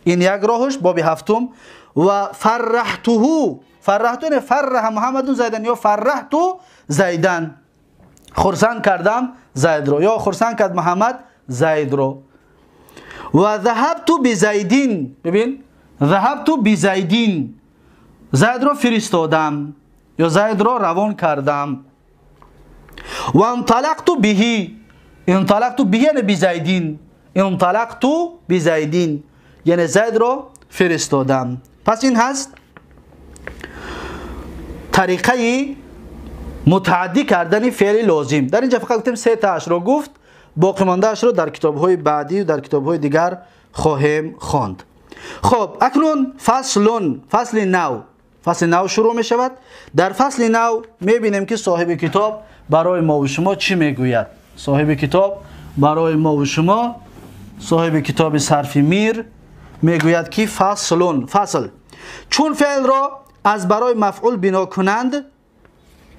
Ин як роҳаш, боби ҳафтум. Ва фарраҳтуҳу, фарраҳту яъне фарраҳа Муҳаммадун Зайдан ё фарраҳту Зайдан, хурсанд кардам Зайдро ё хурсанд кард Муҳаммад Зайдро. Ва заҳабту бизайдин. Бибин, заҳабту бизайдин, Зайдро фиристодам ё Зайдро равон кардам. Ва инталақту биҳи, инталақту биҳи яъне бизайдин, инталақту бизайдин. یعنی زید را فرستادم. پس این هست طریقه متعدی کردن فعل لازم. در اینجا فقط گفتیم سه تاش رو گفت، باقی مانده اش رو در کتاب‌های بعدی و در کتاب‌های دیگر خواهیم خواند. خب اکنون فصل نو، فصل نو شروع می شود. در فصل نو می بینیم که صاحب کتاب برای ما و شما چی می گوید. صاحب کتاب برای ما و شما، صاحب کتاب صرف میر می گوید که فصل چون فعل را از برای مفعول بنا کنند.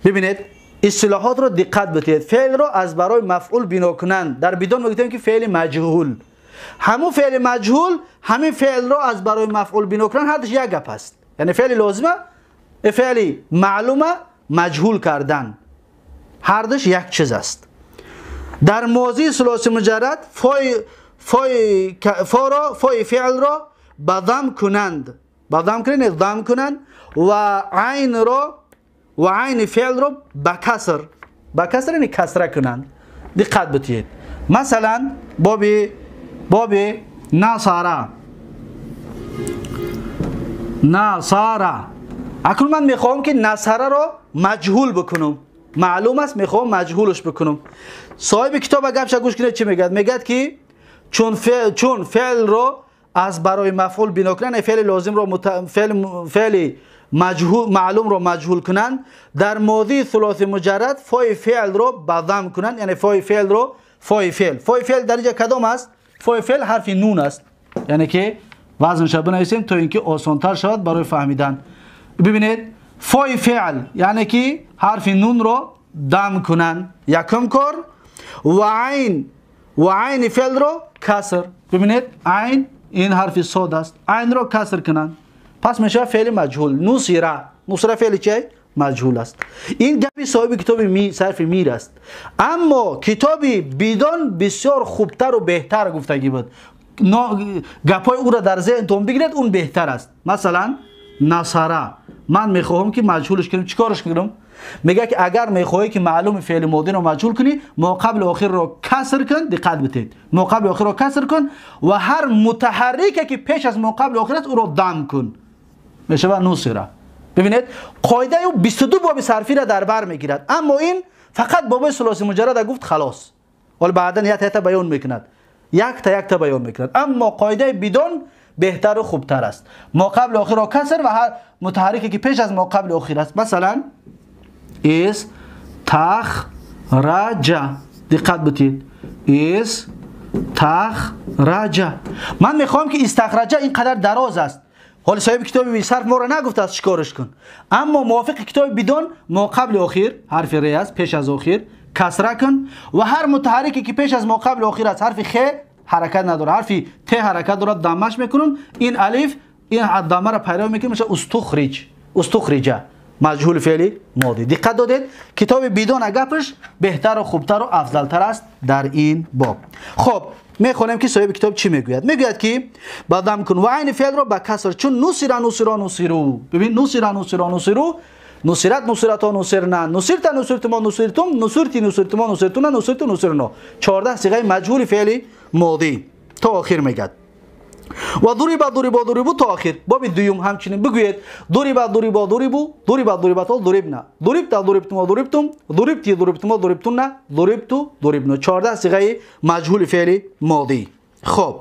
ببینید اصطلاحات را دقت بدهید. فعل را از برای مفعول بنا کنند، در بدون میگوییم که فعل مجهول، همون فعل مجهول همین فعل را از برای مفعول بنا کنند، هر دوش یک گپ است. یعنی فعل لازمه، فعل معلومه، مجهول کردن، هر دوش یک چیز است. در ماضی ثلاثی مجرد فای فعل را به ضم کنند، به ضم کنند، ضم کنند و عین را و عین فعل را به کسر، به کسر یعنی کسره کنند. دقت بدهید. مثلا باب نصارا، نصارا. اکنون من میخوام که نصره را مجهول بکنم، معلوم است میخوام مجهولش بکنم. صاحب کتاب گپش گوش کنید چی میگه. میگه که چون فعل را از برای مفعول بنا کنند، فعل لازم را فعل مجهول معلوم را مجهول کنند، در ماضی ثلاثی مجرد فای فعل را به ضم کنند. یعنی فای فعل را، فای فعل، فای فعل در اینجا کدام است؟ فای فعل حرف نون است، یعنی که وزنش بنویسیم تا اینکه آسانتر شود برای فهمیدن. ببینید فای فعل یعنی که حرف نون را دم کنند، یکم کار، و عین، و عین فعل را کسر. ببینید عین این حرف صاد است، عین را کسر کنند، پس میشه فعل مجهول. نصیره، نصیره فعل چه؟ مجهول است. این گپی صاحب کتاب می صرف میر است. اما کتاب بدان بسیار خوبتر و بهتر گفتگی بود. گپای او را در ذهنتون بگیرید، اون بهتر است. مثلا نصره، من میخواهم که مجهولش کنم، چیکارش کنم؟ میگه که اگر میخواهی که معلوم فعل ماضی رو مجهول کنی، ما قبل آخر رو کسر کن. دقت بدید، ما قبل آخر رو کسر کن و هر متحرکی که پیش از ما قبل آخر است او رو دم کن، میشه نصره. ببینید قاعده او 22 باب صرفی را در بر میگیرد، اما این فقط باب ثلاثی مجرد گفت خلاص، ولی بعدا یک تا بیان میکند، یک تا یک تا بیان میکند. اما قاعده بدون بهتر و خوبتر است. ما قبل آخر را کسر و هر متحرکی که پیش از ما قبل آخر است. مثلا اس تخرج، دقت بدید، اس تخرج. من میخوام که استخرج اینقدر دراز است، حالا صاحب کتاب صرف ما را نگفته از چیکارش کن، اما موافق کتاب بدون ما قبل آخر حرف ر است، پیش از آخر کسره کن و هر متحرکی که پیش از ما قبل آخر است، حرف خ حرکت نداره، حرف ت حرکت داره، دمش میکنم، این الف این دمه را پیرو میکنم، میشه استخرج، استخرجه مجهول فعلی ماضی. دقت دادید کتاب بدون گپش بهتر و خوبتر و افضلتر است در این باب. خب میخوانیم که صاحب کتاب چی میگوید. میگوید که بدم کن و عین فعل را به کسر، چون نصیر نصیرا نصیرو. ببین نصیر نصیرا نصیرو، نصیرت نصیرتا نصیرنا، نصیرت نصیرتما نصیرتم، نصیرتی نصیرتما نصیرتنا، نصیرتو نصیرنا. 14 صیغه مجهول فعل ماضی تا آخر میگد. و ضرب ضرب ضربو تا آخر. باب دوم همچنین بگویید ضرب ضرب ضربو، ضرب ضربتا ضربنا، ضربت ضربتما ضربتم، ضربتی ضربتما ضربتنا، ضربتو ضربنا. 14 صیغه مجهول فعل ماضی. خب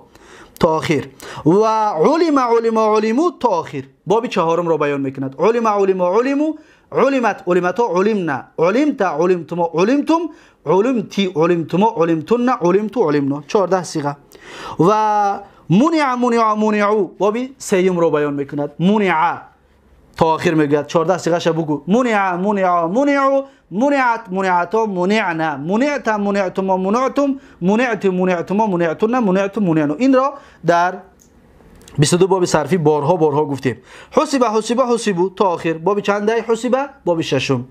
تا آخر. و علم علم علمو تا آخر. باب چهارم را بیان میکند. علم علم علمو، علمت علمتا علمنا، علمت علمتما علمتم، علمتی علمتما علمتن، علمتو علمنا. 14 صیغه. و منع منع منعو باب سیوم رو بیان میکند. منع تا آخر میگوید. 14 صیغه بگو. منع منع منعو، منعت منعتا منعنا، منعت منعتما منعتم، منعت منعتما منعتن، منعت منعنا. این را در 22 باب صرفی بارها بارها گفتیم. حسب حسب حسبو تا آخر. باب چنده حسب؟ باب ششم.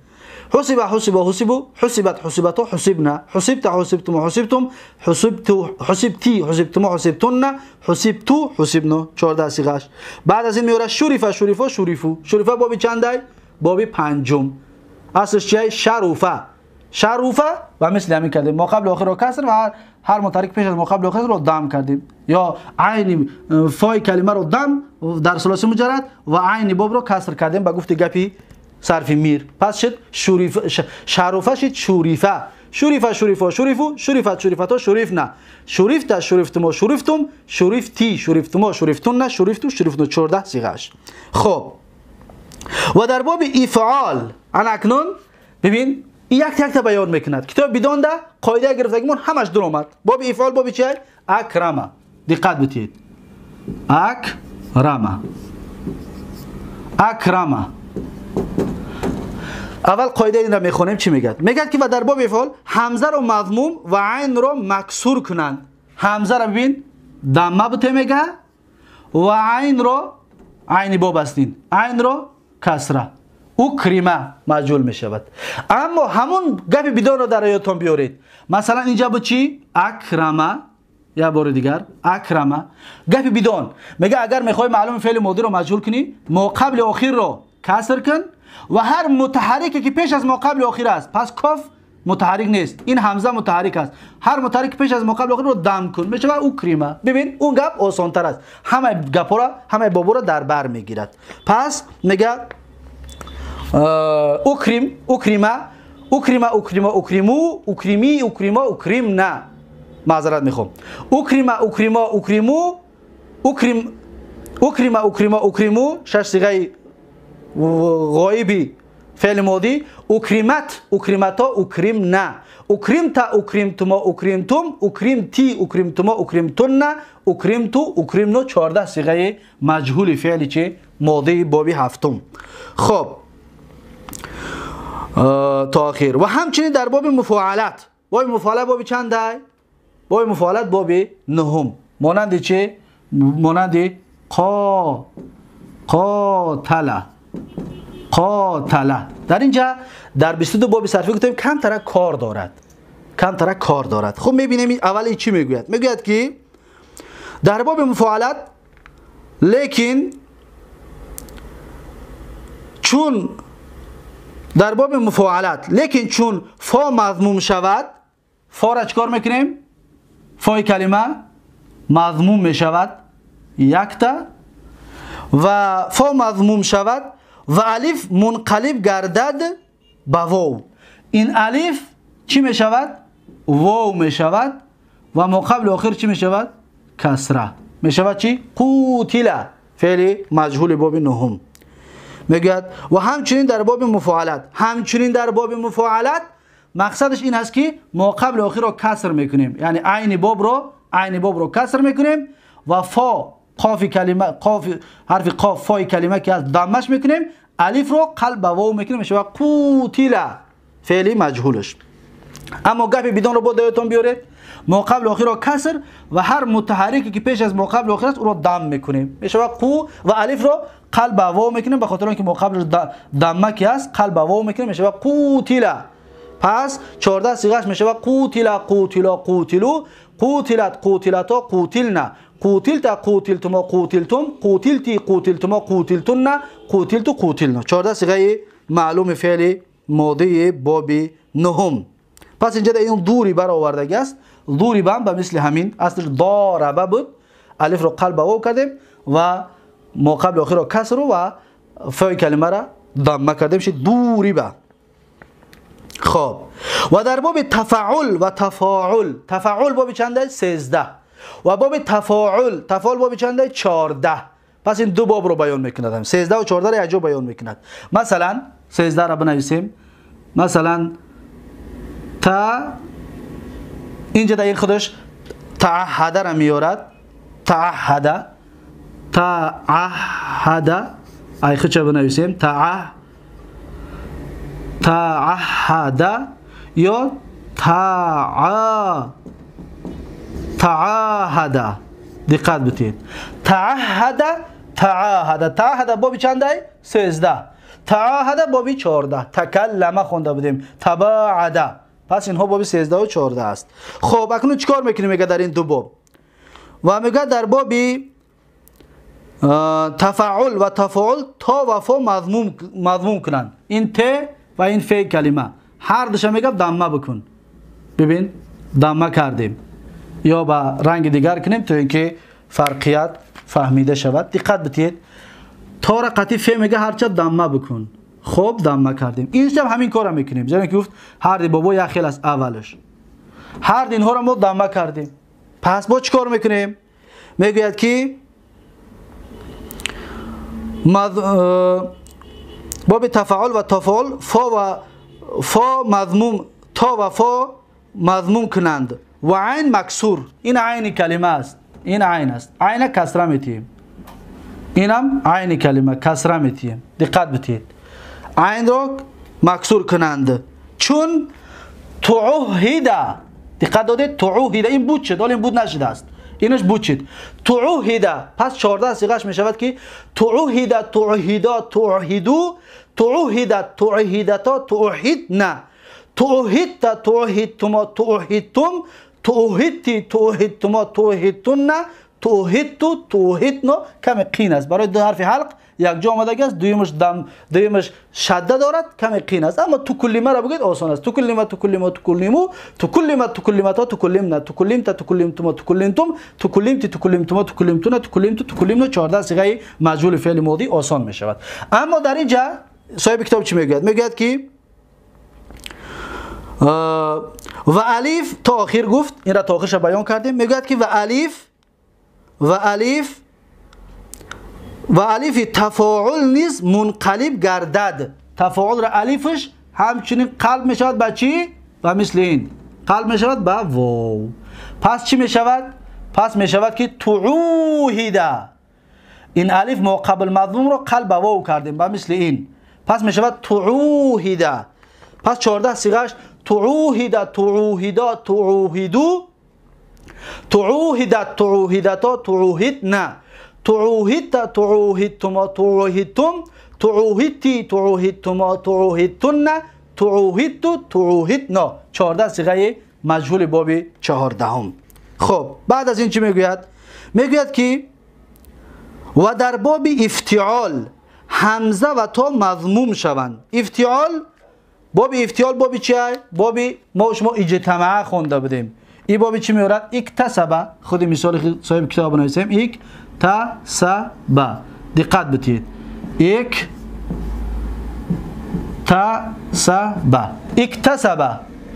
حسب حسب حسبو، حسبت حسبتا حسبنا، حسبت حسبتم حسبتم، حسبت حسبتی حسبتما حسبتن، حسبتو حسبنا. 14 صیغه‌اش. بعد از این میاره شریفه شریفا شریفو. شریفه باب چنده؟ باب پنجم. اصلش چیه؟ شروفه، شروفه و مثل همین کرده ما قبل آخر را کسر و هر ҳар мутаҳаррик пеш аз мо қабли охир ро дам кардем, ё айни фои калима ро дам дар сулоси муҷаррад ва айни боб ро каср кардем ба гуфти гапи сарфи мир. Пас шуд шуриф, шаруфа шуд шурифа, шурифа шурифо шурифу, шурифат шурифато шурифна, шурифта шурифтумо шурифтум, шурифти шурифтумо шурифтунна, шурифту шурифту. 14 сиғаш. Хоб, ва дар боби ифъол ана акнун бибин, як якта баён мекунад. Китоб бидонда қоида гирифтагимон ҳамаш дур омад. Боби ифъол боби чи? Акрама. Диққат битиҳед. Акрама. Акрама. Аввал қоида инро мехонем, чӣ мегӯяд? Мегӯяд ки ва дар боби ифъол ҳамзаро мазмум ва айнро максур кунанд. Ҳамзаро бибин, дамма буте мега ва айнро, айни боб астин, айнро касра. Укрима маҷҳул мешавад. Аммо ҳамун гапи бидонро дар ёдтон биёред. Масалан, инҷа буд чӣ? Акрама. Як бори дигар акрама. Гапи бидон мега агар мехоҳӣ маълуми феъли модиро маҷҳул кунӣ, моқабли охирро каср кун ва ҳар мутаҳаррике ки пеш аз моқабли охир аст, пас коф мутаҳаррик нест, ин ҳамза мутаҳаррик аст, ҳар мутаҳаррик пеш аз моқабли охирро дам кун, мешавад укрима. Бибин, он гап осонтар аст, ҳамаи гапҳоро, ҳамаи боборо дар бар мегирад. Пас мега укрим, укрима, укрима, укрима, укриму, укрими, укрима, укримна. Маъзарат мехоҳам. Укрима, укрима, укриму, укрим, укрима, укрима, укриму, шаш сиғаи ғоиби феъли модӣ. Укримат, укримато, укримна, укримта, укримтумо, укримтум, укримти, укримтумо, укримтунна, укримту, укримну. 14 сиғаи маҷҳули феъли чи? Модии боби ҳафтум. Хоб, то охир. Ва ҳамчунин дар боби муфоалат. Боби муфоалат боби чандай? Боби муфоалат боби нуҳум. Монанди чи? Монанди қо, қотала, қотала. Дар инҷа дар 22 боби сарфӣ гуфтем камтара кор дорад, камтара кор дорад. Хуб, мебинем аввал чӣ мегӯяд. Мегӯяд ки дар боби муфоалат лекин чун дар боби муфоалат лекин чун фо мазмум шавад, фора чикор мекунем? Фои калима мазмум мешавад якта ва фо мазмум шавад ва алиф мунқалиб гардад ба вов. Ин алиф чӣ мешавад? Вов мешавад ва моқабли охир чӣ мешавад? Касра. Мешавад чӣ? Қутила, феъли маҷҳули боби нуҳум. Мегӯяд ва ҳамчунин дар боби муфоалат, ҳамчунин дар боби муфоалат мақсадаш ин аст ки моқабли охирро каср мекунем, яъне айни бобро, айни бобро каср мекунем ва фо, қофи калима, қоф, ҳарфи қоф, фои калима ки аст, даммаш мекунем, алифро қалб ба вов мекунем, мешавад қутила, феъли маҷҳулаш. Аммо гапи бидонро бо даётон биёред. Моқабли охирро каср ва ҳар мутаҳаррике ки пеш аз моқабли охир аст, ӯро дам мекунем, мешавад қу ва алифро қалб ба вов мекунем, ба хотири он ки моқабли дамма ки аст, қалб ба вов мекунем, мешавад қутила. Пас 14 сиғаш мешавад қутила, қутило, қутилу, қутилат, қутилато, қутилна, қутилта, қутилтумо, қутилтум, қутилти, қутилтумо, қутилтунна, қутилту, қутилна. 14 сиғаи маълуми феъли модии боби нуҳум. Пас инҷа ин дури баровардаги аст. Дуриба ба мисли ҳамин аслаш дораба буд, алифро қалб ба вов кардем ва моқабли охирро касру ва фои калимаро дамма кардем, шид дуриба. Хоб, ва дар боби тафаъул ва тафоул, тафаъул боби чанда? 13. Ва боби тафоул, тафоул боби чанда? 14. Пас ин ду бобро баён мекунад, 13 ва 14 якҷо баён мекунад. Масалан 13 ро бинависем. Масалан та, инҷа дар ин худаш таъаҳадаро меорад. Таъаҳада, таъаҳада, ай худша бинависем, таъаҳада ё таъаҳада. Диққат битиҳед. Таъаҳада, таъаҳада. Таъаҳада боби чандай? 13. Таъаҳада боби 14. Такаллама хонда будем, табаада. Пас инҳо боби 13 ва 14 аст. Хоб, акнун чӣ кор мекунем, мега дар ин ду боб? Ва мега дар боби тафаъул ва тафоул то ва фо мазмум кунанд. Ин т ва ин фе калима ҳар душа мега дамма бикун. Бибин, дамма кардем. ё ба ранги дигар кунем, то инки фарқият фаҳмида шавад. Диққат битиҳед, тора қатъи фе мега ҳарча дамма бикун. Хуб, дамма кардем. Инҷа ҳам ҳамин корро мекунем. Зеро ки гуфт ҳар ди бобо як хел аст аввалаш. Ҳар ди инҳоро мо дамма кардем. Пас бо чӣ кор мекунем? Мегӯяд ки боби тафаъул ва тафаъул фо ва фо мазмум, то ва фо мазмум кунанд ва айн максур. Ин айни калима аст. Ин айн аст. Айна касра метиҳем. Инам айни калима касра метиҳем. Диққат битиҳед. Айнро максур кунанд. Чун туъуҳида, диққат додед, туъуҳида ин буд шуд, ҳоло ин буд нашудааст. Инаш буд шуд. Туъуҳида, пас 14 сиғаш мешавад ки туъуҳида, туъуҳида, туъуҳиду, туъуҳида, туъуҳидато, туъуҳидна, туъуҳидта, туъуҳидтумо, туъуҳидтум, туъуҳидти, туъуҳидтумо, туъуҳидтунна, туъуҳидту, туъуҳидно. Каме қин аст. Барои ду ҳарфи ҳалқ якҷо омадагӣ аст, дуюмаш дам, дуюмаш шадда дорад, каме қин аст. Аммо тукуллимаро бигӯед осон аст. Тукуллима, тукуллимо, тукуллиму, тукуллима, тукуллимато, тукуллимна, тукуллимта, тукуллимтумо, тукуллимтум, тукуллимти, тукуллимтумо, тукуллимтуна, тукуллимту, тукуллимну. 14 сиғаи маҷҳули феъли модӣ осон мешавад. Аммо дар ин ҷа соҳиби китоб чӣ мегӯяд? Мегӯяд ки ва алиф то охир гуфт, инро то охирша баён кардем. Мегӯяд ки ва алиф, ва алиф, ва алифи тафоул низ мунқалиб гардад. Тафоулро алифаш ҳамчунин қалб мешавад ба чӣ? Ба мисли ин қалб мешавад ба вов. Пас чӣ мешавад? Пас мешавад ки туъуҳида. Ин алиф мо қабл мазмумро қалб ба вов кардем, ба мисли ин. Пас мешавад туъуҳида. Пас 14 сиғаш туъуҳида, туъуҳида, туъуҳиду, туъуҳида, туъуҳидато, туъуҳидна, туъуҳидта, туъуҳидтумо, туъуҳидтум, туъуҳидти, туъуҳидтумо, туъуҳидтунна, туъуҳидту, туъуҳидно. 14 сиғаи маҷҳули боби 14. Хуб, баъд аз ин чӣ мегӯяд? Мегӯяд ки ва дар боби ифтиол ҳамза ва то мазмум шаванд. Ифтиол, боби ифтиол боби чия? Боби мо шумо иҷтамаа хонда будем. Ин боби чӣ меорад? Иктасаба. Худи мисоли соҳиби китоб нависем. Иктасаба. Диққат битиҳед. Иктасаба. Иктасаба.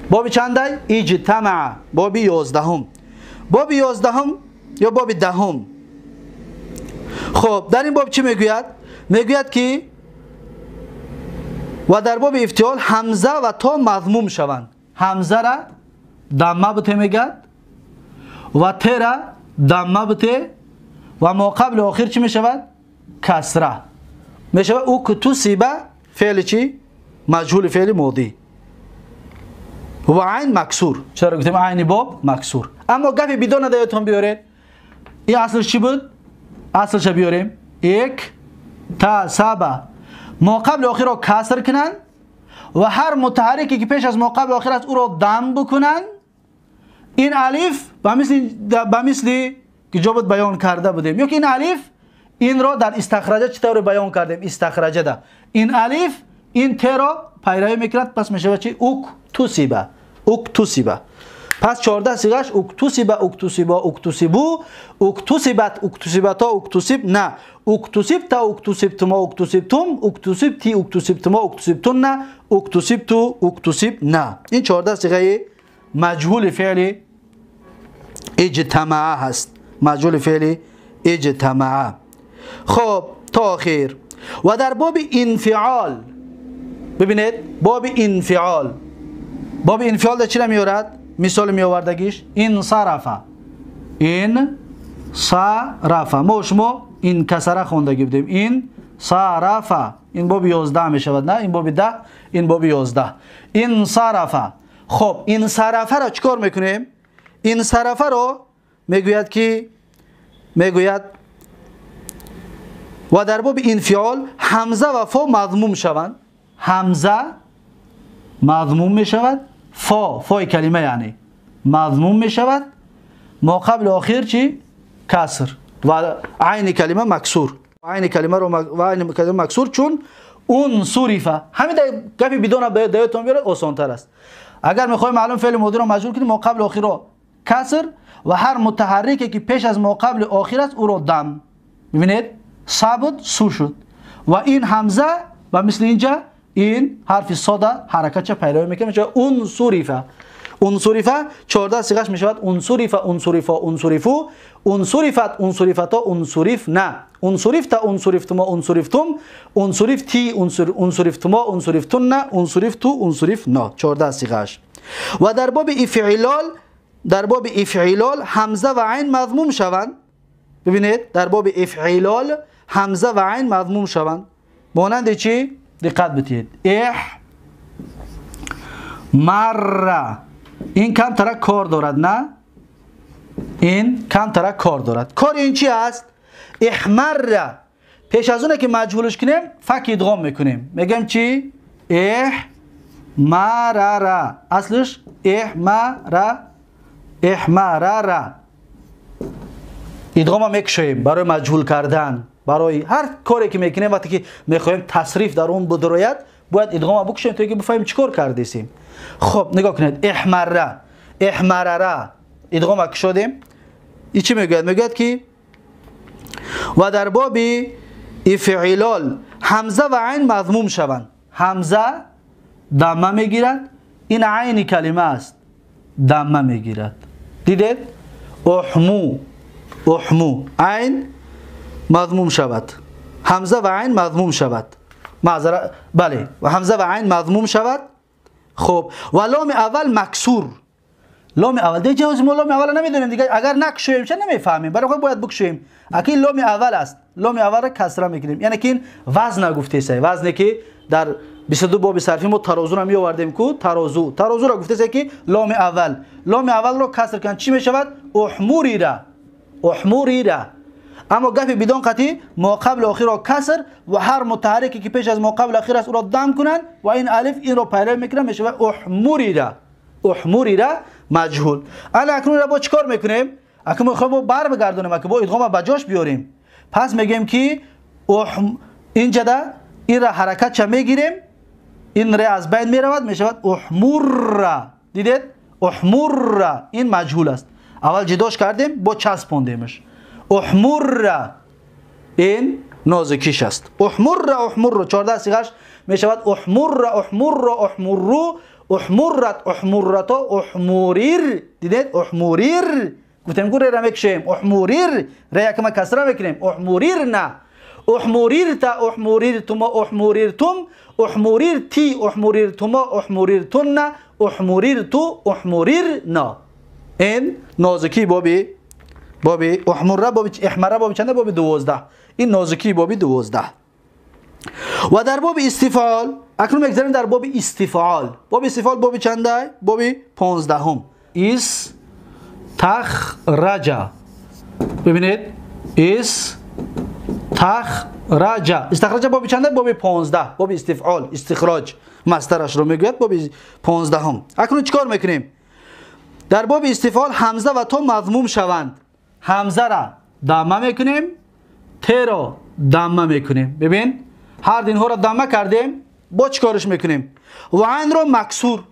Боби чандай? Иҷтамаа. Боби 11. Боби 11 ё боби 10. Хуб, дар ин боб чӣ мегӯяд? Мегӯяд ки ва дар боби ифтиол ҳамза ва то мазмум шаванд. Ҳамзара дамма бите мегӯяд ва тера дамма бите ва мо қабли охир чӣ мешавад? Касра мешавад. Уктусиба феъли чӣ? Маҷҳули феъли модӣ ва айн максур. Чаро гуфтем айни боб максур? Аммо гапи бидона даётон биёред. Ин аслш чӣ буд? Аслша биёрем. Иктасаба. Мо қабли охирро каср кунанд ва ҳар мутаҳаррике ки пеш аз мо қабли охир аст ӯро дам бикунанд. Ин алиф ба мисли ки ҷо буд баён карда будем, ё ки ин алиф инро дар истахраҷа чӣ тавре баён кардем? Истахраҷада ин алиф ин теро пайравӣ мекунад. Пас мешавад чи? Уктусиба. Уктусиба. Пас 14 сиғаш уктусиба, уктусиба, уктусибу, уктусибат, уктусибато, уктусибна, уктусибта, уктусибтумо, уктусибтум, уктусибти, уктусибтумо, уктусибтунна, уктусибту, уктусибна. Ин 14 сиғаи маҷҳули феъли иҷтамаа ҳаст. Маҷҳули феъли иҷтамаа. Хуб, то охир. Ва дар боби инфиол бибинед, боби инфиол. Боби инфиол дар чиро меорад? Мисол меовардагиш инсарафа. Инсарафа. Мо шумо инкасара хондагӣ будем. Инсарафа. Ин боби 11 мешавад, на? Ин боби 10, ин боби 11. Инсарафа. Хуб, инсарафаро чӣ кор мекунем? Инсарафаро мегӯяд ки мегӯяд ва дар боби инфиол ҳамза ва фо мазмум шаванд. Ҳамза мазмум мешавад, фо, фои калима яъне мазмум мешавад, мо қабли охир чӣ? Каср ва айни калима максур. Айни калимаро ва айни калима максур, чун унсурифа. Ҳамин гапи бидона даётон биёрад осонтар аст. Агар мехоҳем маълум феъли модиро маҷҳул кунем, мо қабли охирро каср ва ҳар мутаҳаррике ки пеш аз моқабли охир аст ӯро дам. Бибинед, сабт су шуд ва ин ҳамза ва мисли инҷа ин ҳарфи сода ҳаракатча пайравӣ мекунад, мешавад унсурифа. Унсурифа 14 сиғаш мешавад унсурифа, унсурифа, унсурифу, унсурифат, унсурифато, унсурифна, унсурифта, унсурифтумо, унсурифтум, унсурифти, унсурифтумо, унсурифтунна, унсурифту, унсурифно. 14 сиғаш. Ва дар боби ифъилол, дар боби ифъилол ҳамза ва айн мазмум шаванд. Бибинед, дар боби ифъилол ҳамза ва айн мазмум шаванд. Монанди чӣ? Диққат бидиҳед. Эҳ марра. Ин камтара кор дорад, на? Ин камтара кор дорад. Кори ин чи аст? Эҳмарра. Пеш аз оне ки маҷҳулш кунем, фак идғом мекунем. Мегӯем чӣ? Эҳмарара. Аслиш эҳмара, эҳмарара. Идғома мекушоем барои маҷҳул кардан. Барои ҳар коре ки мекунем, вақте ки мехоҳем тасриф дар он бидрояд, бояд идғома бикушоем то ки бифаҳмем чӣ кор кардесем. Хоб, нигоҳ кунед. Эҳмарра, эҳмарара. Идғома кушодем. И чӣ мегӯяд? Мегӯяд ки ва дар боби ифъилол ҳамза ва айн мазмум шаванд. Ҳамза дамма мегирад, ин айни калима аст, дамма мегирад. Дидед? Уҳму, уҳму, айн мазмум шавад. Ҳамза ва айн мазмум шавад. Маъзара, бале, ҳамза ва айн мазмум шавад. Хоб, ва ломи аввал максур. Ломи аввал, дига ҷавози мо ломи аввалро намедонем, дига агар накушоем ча намефаҳмем. Барои худ бояд бикушоем. Аки ломи аввал аст, ломи аввалро касра мекунем. Яъне ки ин вазн гуфтесай, вазне ки дар 22 боби сарфи мо тарозуро меовардем ку, тарозу. Тарозуро гуфтесай ки ломи аввал. Ломи аввалро каср кунанд, чӣ мешавад? Уҳмурира. Уҳмурира. Аммо гапи бидон қатъи моқабли охирро каср ва ҳар мутаҳаррике ки пеш аз моқабли охир аст ӯро дам кунанд ва ин алиф инро пайравӣ мекунад, мешавад уҳмурира. Уҳмурира маҷҳул. Ана акнун бо чӣ кор мекунем? Акнун мехоҳем бо бар бигардонем, аки бо идғома ба ҷош биёрем. Пас мегӯем ки инҷада инра ҳаракатча мегирем, ин ре аз байн меравад, мешавад уҳмурра. Дидед? Уҳмурра ин маҷҳул аст. Аввал ҷидош кардем, бо часпондемаш. Уҳмурра ин нозикиш аст. Уҳмурра, уҳмурру 14 сиғаш мешавад уҳмурра, уҳмурра, уҳмурру, уҳмуррат, уҳмуррато, уҳмурир. Дидед? Уҳмурир. Гуфтем ку рера мекушем. Уҳмурир, ре якама касра мекунем. Уҳмурирна, уҳмурирта, уҳмуриртумо, уҳмуриртум, уҳмурирти, уҳмуриртумо, уҳмуриртунна, уҳмурирту, уҳмурирна. Ин нозикии боби уҳмурра, боби эҳмара, боби чанда? Боби 12. Ин нозикии боби 12. Ва дар боби истифъол, акнун мегзарем дар боби истифъол. Боби истифъол боби чанда? Боби 15. Истахраҷа. Бибинед, истахраҷа. Истахраҷа боби чанда? Боби 15. Боби истифъол, истихроҷ масдарашро мегӯяд, боби 15. Акнун чӣ кор мекунем? Дар боби истифъол ҳамза ва то мазмум шаванд. Ҳамзара дамма мекунем, теро дамма мекунем. Бибин, ҳар динҳоро дамма кардем, бо чӣ кориш мекунем? Ва айнро максур.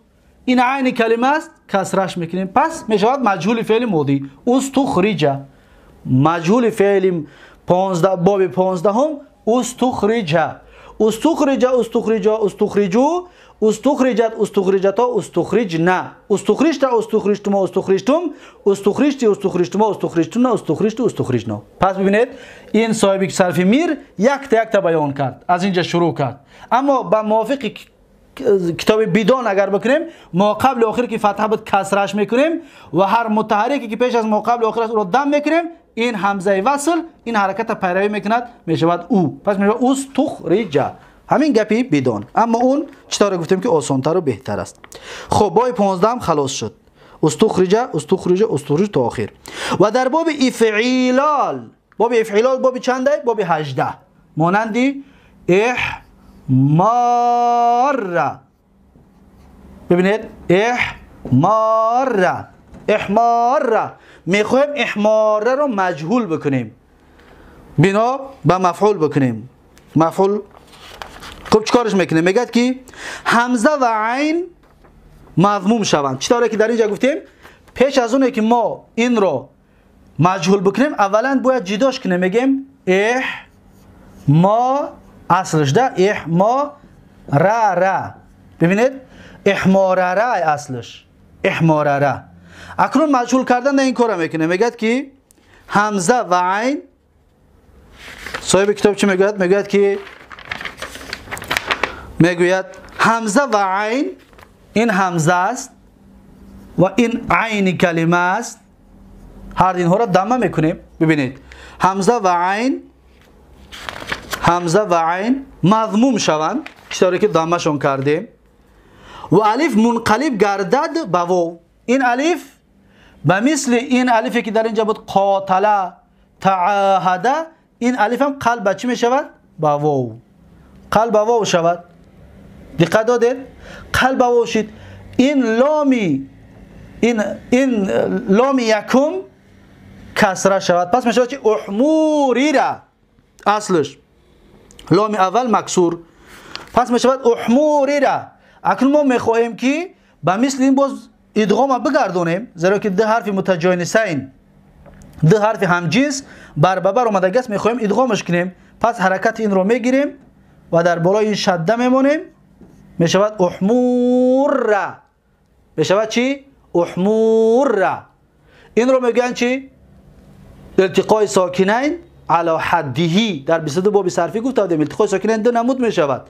Ин айни калима аст, касраш мекунем. Пас мешавад маҷҳули феъли модӣ. Устухриҷа. Маҷҳули феъли 15, боби 15 устухриҷа. Устухриҷа, устухриҷа, устухриҷу, устухриҷат, устухриҷато, устухриҷна, устухриҷта, устухриҷтумо, устухриҷтум, устухриҷти, устухриҷтумо, устухриҷтуна, устухриҷту, устухриҷно. Пас бибинед, ин соҳиби сарфи мир якта якта баён кард, аз инҷа шурӯъ кард. Аммо ба мувофиқи китоби бидон агар бикунем, моқабли охир ки фатҳа буд касраш мекунем ва ҳар мутаҳаррике ки пеш аз моқабли охир аст ӯро дам мекунем, ин ҳамзаи васл ин ҳаракатро пайравӣ мекунад, мешавад ӯ. Пас мешавад устухриҷа. Ҳамин гапи бидон. Аммо он чӣ тавре гуфтем ки осонтару беҳтар аст. Хоб, боби 15 халос шуд. Устухриҷа, устухриҷа, устухриҷ то охир. Ва дар боби ифъилол, боби ифъилол боби чанда? Боби 18. Монанди эҳмарра. Бибинед, эҳмарра, эҳмарра. Мехоҳем эҳмарраро маҷҳул бикунем, бино ба мафъул бикунем. Мафъул. Хуб, чӣ кориш мекунем? Мегӯяд ки ҳамза ва айн мазмум шаванд. Чӣ тавре ки дар инҷа гуфтем, Пеш аз оне ки мо инро маҷҳул бикунем, аввалан бояд ҷидош кунем. Мегем эҳ мо, аслш да эҳ мо ра ра. Бибинед, эҳморара аслш, эҳморара. Акнун маҷҳул кардан ин кора мекунем. Мегӯяд ки ҳамза ва айн. Соҳиби китоб чӣ мегӯяд? Мегӯяд ки мегӯяд ҳамза ва айн, ин ҳамза аст ва ин айни калима аст. Ҳар инҳоро дамма мекунем. Бибинед, ҳамза ва айн, ҳамза ва айн мазмум шаванд, читоре ки даммашон кардем, ва алиф мунқалиб гардад ба вов. Ин алиф ба мисли ин алифе ки дар инҷа буд, қотала, таъаҳада, ин алиф ҳам қалб ба чӣ мешавад? Ба вов. Қалб ба вов шавад. Диққат додед? Қалб ба вов шид. Ин ломи, ин ломи якум касра шавад. Пас мешавад чи? Уҳмурира. Аслш ломи аввал максур. Пас мешавад уҳмурира. Акнун мо мехоҳем ки ба мисли ин боз идғома бигардонем, зеро ки ду ҳарфи мутаҷонисайн, ду ҳарфи ҳамҷинс бар ба бар омадагӣ аст, мехоҳем идғомаш кунем. Пас ҳаракати инро мегирем ва дар болои ин шадда мемонем. Мешавад уҳмурра. Мешавад чӣ? Уҳмурра. Инро мегӯянд чӣ? Илтиқои сокинайн ало ҳаддиҳи. Дар 22 боби сарфӣ гуфта будем, илтиқои сокинайн ду намуд мешавад.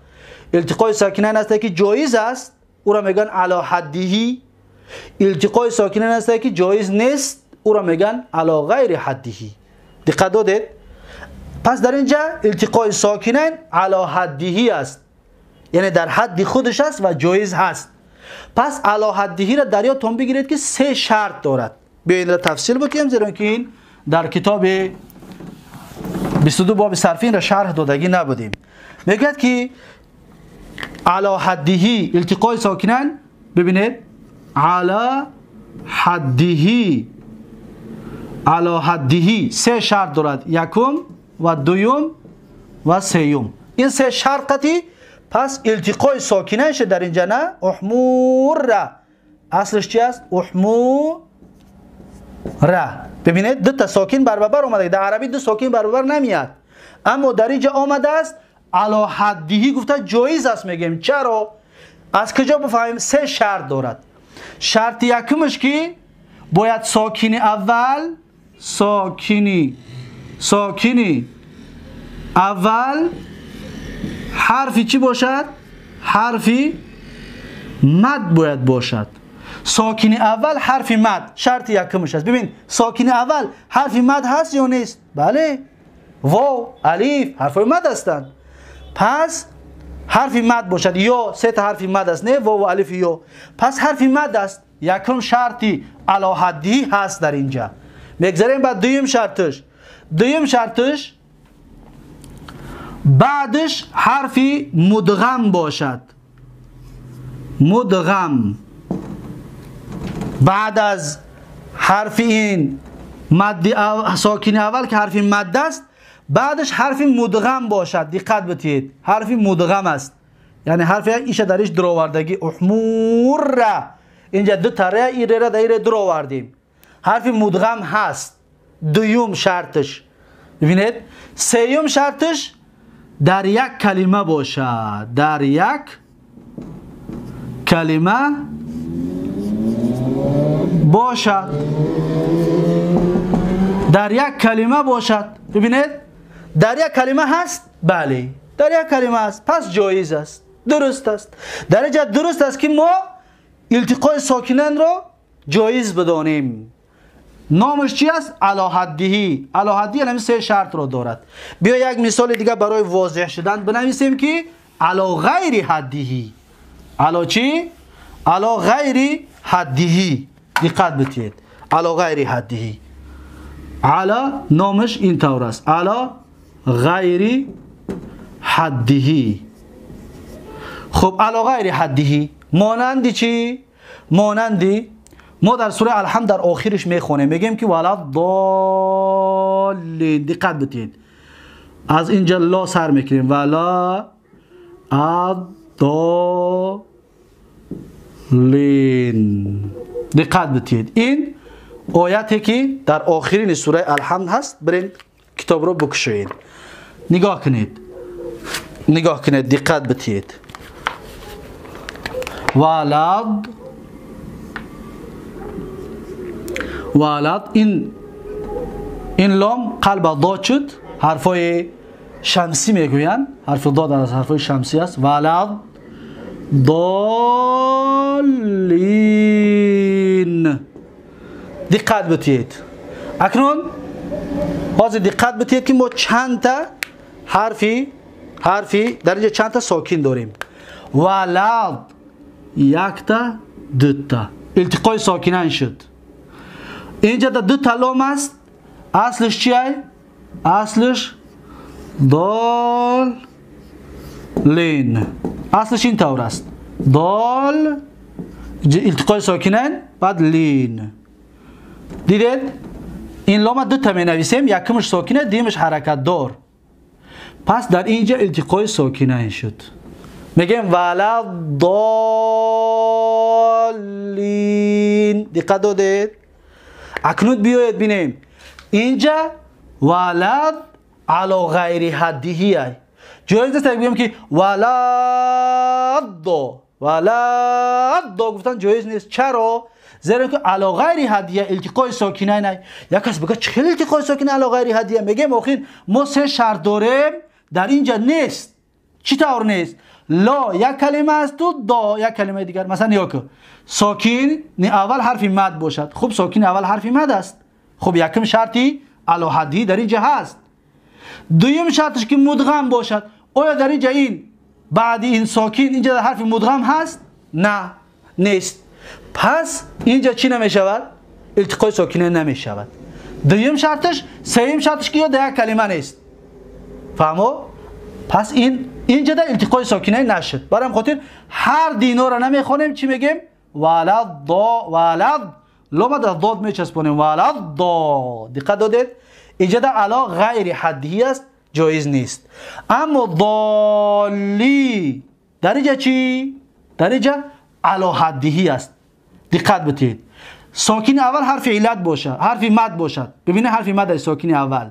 Илтиқои сокинайн аст ки ҷоиз аст, ӯро мегӯянд ало ҳаддиҳи. Илтиқои сокинайн аст ки ҷоиз нест, ӯро мегӯянд ало ғайри ҳаддиҳи. Диққат додед? Пас дар инҷа илтиқои сокинайн ало ҳаддиҳи аст, яъне дар ҳадди худаш аст ва ҷоиз ҳаст. Пас ало ҳаддиҳиро дар ёдтон бигиред ки се шарт дорад. Биёед инро тафсил бикунем, зеро ки ин дар китоби 22 боби сарфӣ инро шарҳ додагӣ набудем. Мегӯяд ки ало ҳаддиҳи илтиқои сокинайн, бибинед, ало ҳаддиҳи, ало ҳаддиҳи се шарт дорад: якум ва дуюм ва сеюм. Ин се шарт қатӣ пас илтиқои сокинайнша дар инҷа на уҳмурра. Аслш чи аст? Уҳмура. Бибинед, ду та сокин барбабар омада. Дар арабӣ ду сокин барбабар намеяд, аммо дар инҷа омадааст. Ало ҳаддиҳӣ гуфта ҷоиз аст мегӯем. Чаро? Аз куҷо бифаҳмем? Се шарт дорад. Шарти якумаш ки бояд сокини аввал, сокини аввал ҳарфи чӣ бошад? Ҳарфи мад бояд бошад. Сокини аввал ҳарфи мад, шарти якумаш аст. Бибин, сокини аввал ҳарфи мад ҳаст ё нест? Бале, вов, алиф ҳарфҳои мад ҳастанд. Пас ҳарфи мад бошад, ё се та ҳарфи мад аст, не вов, алиф, ё. Пас ҳарфи мад аст. Якум шарти алоҳаддӣ ҳаст дар инҷа. Мегзарем ба дуюм шарташ. Дуюм шарташ баъдаш ҳарфи мудғам бошад. Мудғам баъд аз ҳарфи ин мадди сокини аввал ки ҳарфи мад аст, баъдаш ҳарфи мудғам бошад. Диққат битиҳед, ҳарфи мудғам аст, яъне ҳарфи иша дариш дуровардагӣ. Уҳмурра, инҷа ду та ре, и рера дар ире дуровардем. Ҳарфи мудғам ҳаст, дуюм шарташ. Бибинед, сеюм шарташ дар як калима бошад. Дар як калима бошад. Дар як калима бошад. Бибинед, дар як калима ҳаст? Бале, дар як калима аст. Пас ҷоиз аст, дуруст аст. Дар инҷа дуруст аст ки мо илтиқои сокинанро ҷоиз бидонем. Номаш чи аст? Алоҳаддиҳӣ. Алоҳаддиҳӣ ҳамин се шартро дорад. Биё як мисоли дига барои возеҳ шудан бинависем ки ало ғайри ҳаддиҳӣ. Ало чӣ? Ало ғайри ҳаддиҳӣ. Диққат битиҳед, ало ғайри ҳаддиҳӣ. Ала номаш ин тавр аст: ало ғайри ҳаддиҳӣ. Хуб, ало ғайри ҳаддиҳӣ монанди чӣ? Монанди мо дар сураи Алҳамд дар охириш мехонем, мегӯем ки вала доллин. Диққат битиҳед, аз инҷа ло сар мекунем. Вала аддолин. Диққат битиҳед, ин ояте ки дар охирини сураи Алҳамд ҳаст, бирен китобро бикушоед, нигоҳ кунед, нигоҳ кунед, диққат битиҳед. Валад, валад, ин лом қалба дод шуд, ҳарфҳои шамсӣ мегӯянд, ҳарфи дод аз ҳарфҳои шамсӣ аст. Валад долин. Диққат битиҳед. Акнун ҳозир диққат битиҳед, ки мо чандта ҳарфи дар инҷа чандта сокин дорем. Валад якта, дута. Илтиқои сокинан шуд. Инҷа да дута лом аст. Аслиш чиай? Аслиш долин. Аслиш ин тавр аст. Дол, илтиқои сокинан, баъд лин. Дидед? Ин лома дута менависем, якумаш сокина, дуюмаш ҳаракатдор. Пас дар инҷа илтиқои сокинан шуд. Мегем вала долин. Диққат додед? Акнун биёед бинем. Инҷа валад ало ғайри ҳаддиҳи. Ҷоиз нест бигӯем ки валаддо, валаддо гуфтан ҷоиз нест. Чаро? Зеро ки ало ғайри ҳаддия илтиқои сокина най. Як кас бигӯяд чӣ хел илтиқои сокина ало ғайри ҳаддия? Мегем охир мо се шарт дорем, дар инҷа нест. Чӣ тавр нест? Ло як калима аст, ту до як калимаи дигар. Масалан нигоҳ кун, сокин аввал ҳарфи мад бошад. Хуб, сокин аввал ҳарфи мад аст. Хуб, якум шарти ало ҳаддӣ дар инҷа ҳаст. Дуюм шарташ ки мудғам бошад. Оё дар инҷа ин баъди ин сокин инҷа ҳарфи мудғам ҳаст? На, нест. Пас инҷа чӣ намешавад? Илтиқои сокина намешавад. Дуюм шарташ. Сеюм шарташ ки ё дар як калима нест. Фаҳмо? Пас ин инҷа да илтиқои сокина нашуд. Барои хотир ҳар динора намехонем, чӣ мегем? Валад до, валад лома дар дод мечаспонем. Валад до. Диққат додед? Инҷа да ало ғайри ҳаддиҳӣ аст, ҷоиз нест. Аммо доли дар инҷа чӣ? Дар инҷа ало ҳаддиҳӣ аст. Диққат битиҳед. Сокини аввал ҳарфи иллат бошад, ҳарфи мад бошад. Бибинед, ҳарфи мад аст сокини аввал.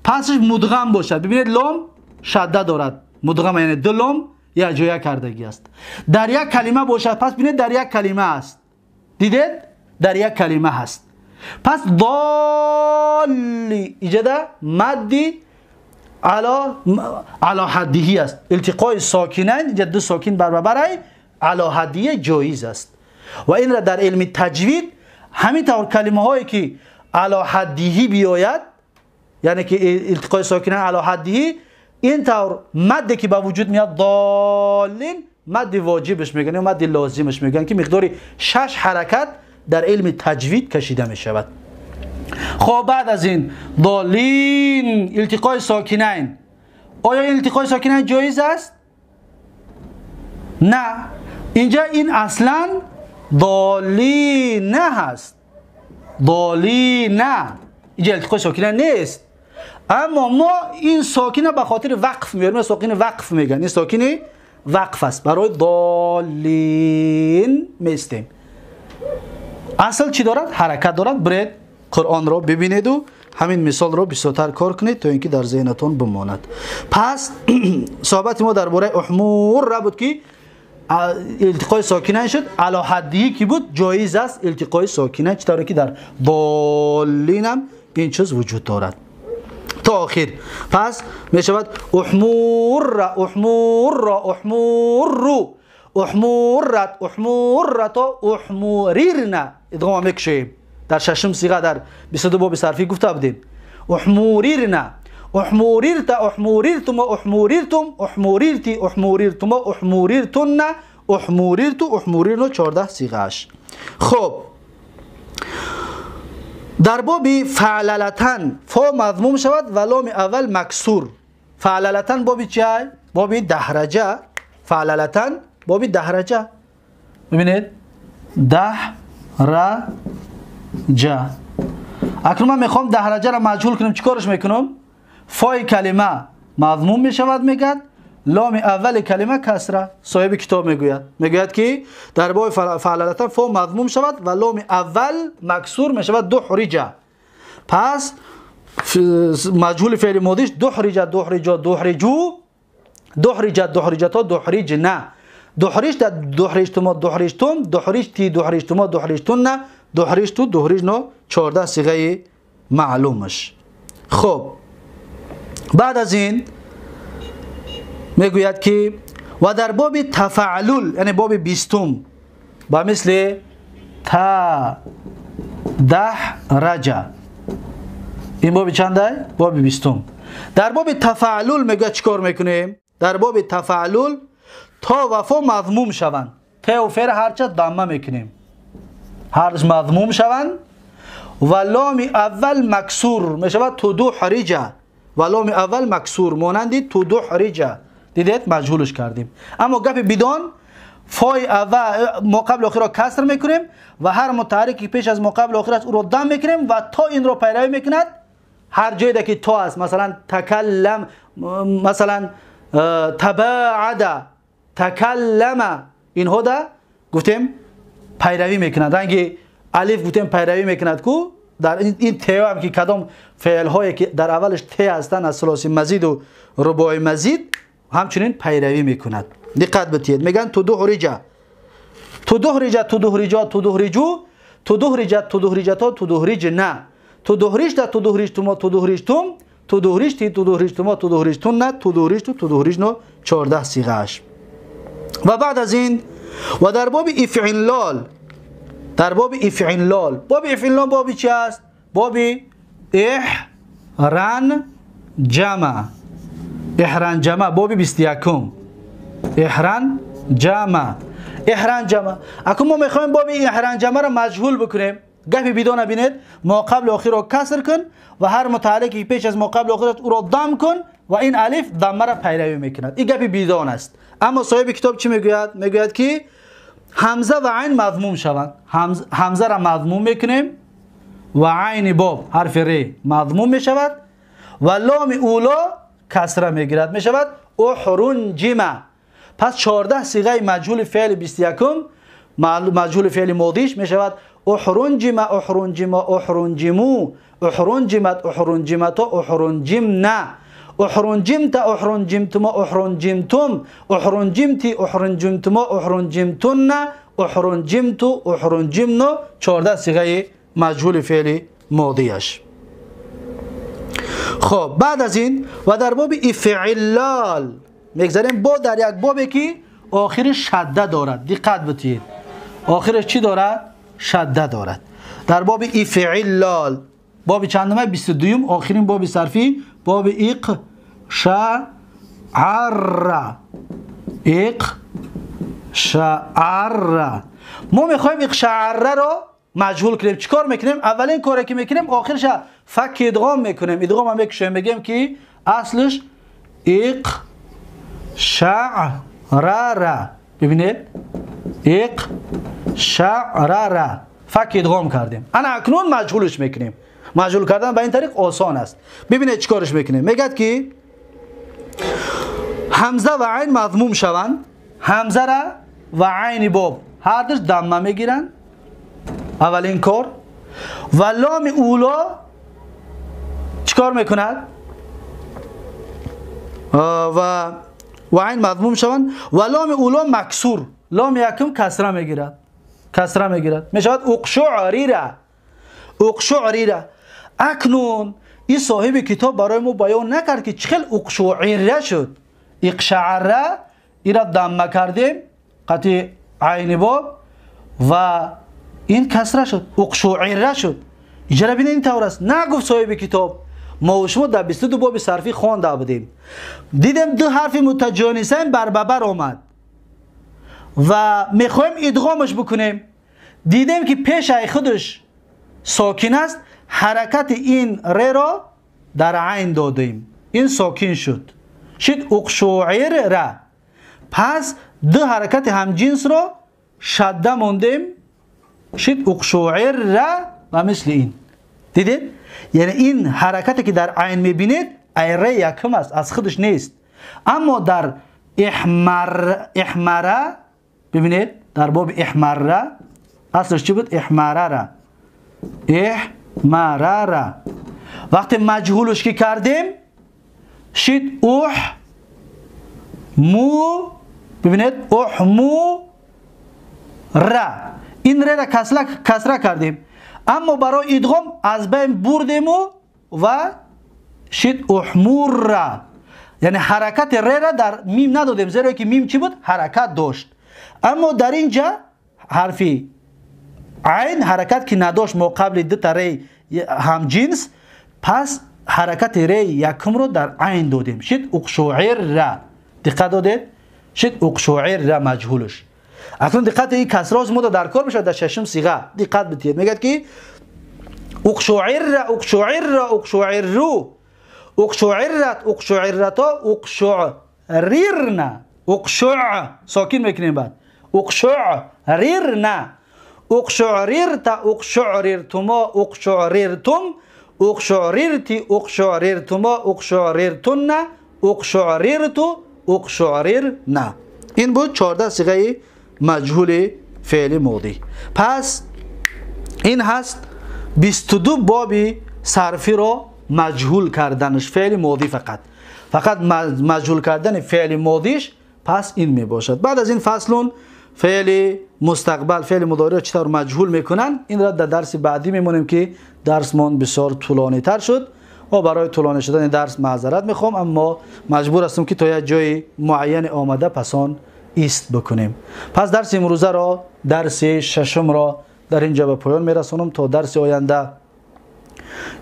Пасаш мудғам бошад. Бибинед, лом шадда дорад. Мудғам яъне ду лом як ҷоя кардагӣ аст. Дар як калима бошад. Пас бинед, дар як калима аст. Дидед? Дар як калима ҳаст. Пас доли иҷада мадди ало ҳаддиҳӣ аст. Илтиқои сокинан инҷа ду сокин баробарай ало ҳаддия ҷоиз аст. Ва инра дар илми таҷвид ҳамин тавр калимаҳое ки ало ҳаддиҳӣ биёяд, яъне ки илтиқои сокинан ало ҳаддиҳӣ, ин тавр мадде ки ба вуҷуд меяд долин, мадди воҷибаш мегӯянд ё мадди лозимаш мегӯянд, ки миқдори 6 ҳаракат дар илми таҷвид кашида мешавад. Хоб, баъд аз ин долин илтиқои сокинайн. Оё ин илтиқои сокинайн ҷоиз аст? На. Инҷа ин аслан долина ҳаст. Долина. Инҷа илтиқои сокина нест. Аммо мо ин сокина ба хотири вақф меорем. Сокини вақф мегӯянд. Ин сокини вақф аст. Барои долин меистем. Асл чӣ дорад? Ҳаракат дорад. Биред Қуръонро бибинеду ҳамин мисолро бисёртар кор кунед, то ин ки дар зеҳнатон бимонад. Пас суҳбати мо дар бораи уҳмурра буд, ки илтиқои сокина шуд. Ало ҳаддиҳӣ ки буд ҷоиз аст илтиқои сокина, чӣ тавре ки дар долинам ин чиз вуҷуд дорад. То охир. Пас мешавад уҳмурра, уҳмурра, уҳмурру, уҳмуррат, уҳмуррато, уҳмурирна. Идғома мекушоем. Дар шашум сиға дар 22 боби сарфӣ гуфта будем. Уҳмурирна, уҳмурирта, уҳмуриртума, уҳмуриртум, уҳмурирти, уҳмуриртума, уҳмуриртунна, уҳмурирту, уҳмурирно, 14 сиғааш. Хоб, дар боби фаълалатан фо мазмум шавад ва ломи аввал максур. Фаълалатан боби чиай? Боби даҳраҷа. Фаълалатан боби даҳраҷа. Бибинед, даҳраҷа. Акнун ман мехоҳам даҳраҷаро маҷҳул кунам. Чӣ кораш мекунам? Фои калима мазмум мешавад, мегӯяд, ломи аввали калима касра. Соҳиби китоб мегӯяд ки дар боби фаълалатан фо мазмум шавад ва ломи аввал максур мешавад дуҳриҷа. Пас маҷҳули феъли модиш дуҳриҷа, дуҳриҷо, дуҳриҷу, дуҳриҷа, дуҳриҷато, дуҳриҷна, дуҳриҷта, дуҳриҷтумо, дуҳриҷтум, дуҳриҷти, дуҳриҷтумо, дуҳриҷтунна, дуҳриҷту, дуҳриҷно. 14 сиғаи маълумаш. Хуб, баъд аз ин мегӯяд ки ва дар боби тафаълул, яъне боби 20, ба мисли та даҳраҷа, ин боби чандай? Боби 20. Дар боби тафаълул мегӯяд чӣ кор мекунем? Дар боби тафаълул то ва фо мазмум шаванд. Те ва фера ҳарча дамма мекунем, ҳарш мазмум шаванд ва ломи аввал максур мешавад тудуҳриҷа, ва ломи аввал максур монанди тудуҳриҷа. Дидед, маҷҳулш кардем. Аммо гапи бидон фои аввал мо қабли охирро каср мекунем ва ҳар мутаҳаррик ки пеш аз мо қабли охир аст ӯро дам мекунем ва то инро пайравӣ мекунад. Ҳар ҷойда ки то аст, масалан такаллам, масалан табаада, такаллама, инҳо да гуфтем пайравӣ мекунад. Ранги алиф гуфтем пайравӣ мекунад ку дар ин тео ҳам ки кадом феълҳое ки дар аввалаш те ҳастанд аз сулоси мазиду рубои мазид ҳамчунин пайравӣ мекунад. Диққат битиҳед, мегӯянд тудуҳриҷа, тудуҳриҷа, тудуҳриҷо, тудуҳриҷу, тудуҳриҷа, тудуҳриҷато, тудуҳриҷна, тудуҳриҷта, тудуҳриҷтумо, тудуҳриҷтум, тудуҳриҷти, тудуҳриҷтумо, тудуҳриҷтунна, тудуҳриҷту, тудуҳриҷно. 14 сиғааш. Ва баъд аз ин ва дар боби ифъинлол, дар боби ифъинлол, боби ифъинлол боби чи аст? Боби иҳранҷама, иҳранҷама, боби 21. Иҳранҷама, иҳранҷама. Акун мо мехоҳем боби иҳранҷамаро маҷҳул бикунем. Гапи бидона бинед, мо қабли охирро каср кун ва ҳар мутаҳаррике ки пеш аз мо қабли охир аст ӯро дам кун ва ин алиф даммаро пайравӣ мекунад. Ин гапи бидон аст. Аммо соҳиби китоб чӣ мегӯяд? Мегӯяд ки ҳамза ва айн мазмум шаванд. Ҳамзаро мазмум мекунем ва айни боб ҳарфи ре мазмум мешавад ва ломи уло касра мегирад, мешавад уҳрунҷима. Пас 14 сиғаи маҷҳули феъли 21, маҷҳули феъли модиш мешавад уҳрунҷима, уҳрунҷима, уҳрунҷиму, уҳрунҷимат, уҳрунҷимато, уҳрунҷимна, уҳрунҷимта, уҳрунҷимтумо, уҳрунҷимтум, уҳрунҷимти, уҳрунҷимтумо, уҳрунҷимтунна, уҳрунҷимту, уҳрунҷимно. 14 сиғаи маҷҳули феъли модияш. Хоб, баъд аз ин ва дар боби ифъиллол мегзарем бо дар як бобе ки охириш шадда дорад. Диққат битиҳед, охираш чӣ дорад? Шадда дорад. Дар боби ифъиллол, боби чандума? 22, охирин боби сарфӣ, боби иқшаъра, иқшаъра. Мо мехоҳем иқшаъраро маҷҳул кунем. Чӣ кор мекунем? Аввалин коре ки мекунем, охирша факки идғом мекунем. Идғом мекушем, мегӯем ки аслиш иқшаърара. Бибинед, иқшаърара, факки идғом кардем. Ана акнун маҷҳулш мекунем. Маҷҳул кардан ба ин тариқ осон аст. Бибинед чӣ корш мекунем. Мегӯяд ки ҳамза ва айн мазмум шаванд. Ҳамзара ва айни боб ҳардуш дамма мегиранд, аввалин кор. Ва ломи уло чӣ кор мекунад? Ва айн мазмум шаванд ва ломи уло максур, ломи якум касра мегирад, касра мегирад, мешавад уқшуърира, уқшуърира. Акнун ин соҳиби китоб барои мо баён накард ки чӣ хел уқшуъира шуд. Иқшаъра ира дамма кардем қатъи айни боб ва ин касра шуд, уқшуъира шуд. Иҷара бинед, ин тавр аст. Нагуфт соҳиби китоб. Мо шумо дар 22 боби сарфӣ хонда будем, дидем ду ҳарфи мутаҷонисайн барбабар омад ва мехоҳем идғомаш бикунем. Дидем ки пешаи худаш сокин аст, ҳаракати ин реро дар айн додем, ин сокин шуд, шуд уқшуъира. Пас ду ҳаракати ҳамҷинсро шадда мондем, шуд уқшуъира ва мисли ин. Дидед? Яъне ин ҳаракате ки дар айн мебинед, ай ре якум аст, аз худаш нест. Аммо дар احمره، ببینید در باب احمره اصلش چی بود؟ احمرره، احمرره. وقتی مجهولش که کردیم شد اوح مو، ببینید اوح مو را، این ره را کسره کردیم، اما برای ادغام از بین بردیم و شد احمر را، یعنی حرکت ره را در میم ندادیم، زیرا که میم چی بود؟ حرکت داشت. اما در اینجا حرفی عین حرکت که نداشت ما قبل دو تا ری هم جنس، پس حرکت ری یکم رو در عین دادیم، شد اقشعر را. دقت دادید؟ شد اقشعر را مجهولش. اکنون دقت این کسراز ما در کار میشه در ششم صیغه، دقت بدید. میگه که اقشعر را، اقشعر را، اقشعر رو، اقشعرت، اقشعرتا، اقشعررنا، اقشع ساکن میکنیم، بعد اقشعررنا، اقشعررت، اقشعررتما، اقشعررتم، اقشعررتی، اقشعررتما، اقشعررتن، اقشعررتو، اقشعررنا. این بود 14 صیغه مجهول فعل ماضی. پس این هست 22 باب صرفی را مجهول کردنش فعل ماضی، فقط مجهول کردن فعل ماضیش پس این می باشد. بعد از این فصلون فعل مستقبل، فعل مضارع چطور مجهول میکنن، این را در درس بعدی میمونیم که درسمان بسیار طولانی تر شد و برای طولانی شدن درس معذرت میخوام، اما مجبور هستم که تا یک جای معین آمده پسان ایست بکنیم. پس درس امروزه را، درس ششم را در اینجا به پایان میرسانم. تا درس آینده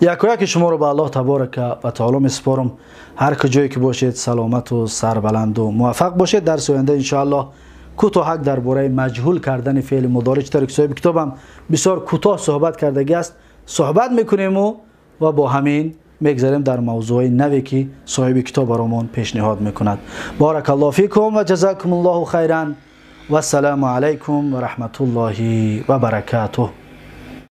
یکایک شما رو به الله تبارک و تعالی میسپارم. هر کجایی که باشید سلامت و سربلند و موفق باشید. درس آینده انشاءالله کوتاه درباره مجهول کردن فعل مضارع چطور که صاحب کتابم بسیار کوتاه صحبت کردگی است صحبت میکنیم و با همین میگذریم در موضوع نوی که صاحب کتاب برامون پیشنهاد میکند. بارک الله فیکم و جزاکم الله خیرا و السلام علیکم و رحمت الله و برکاته.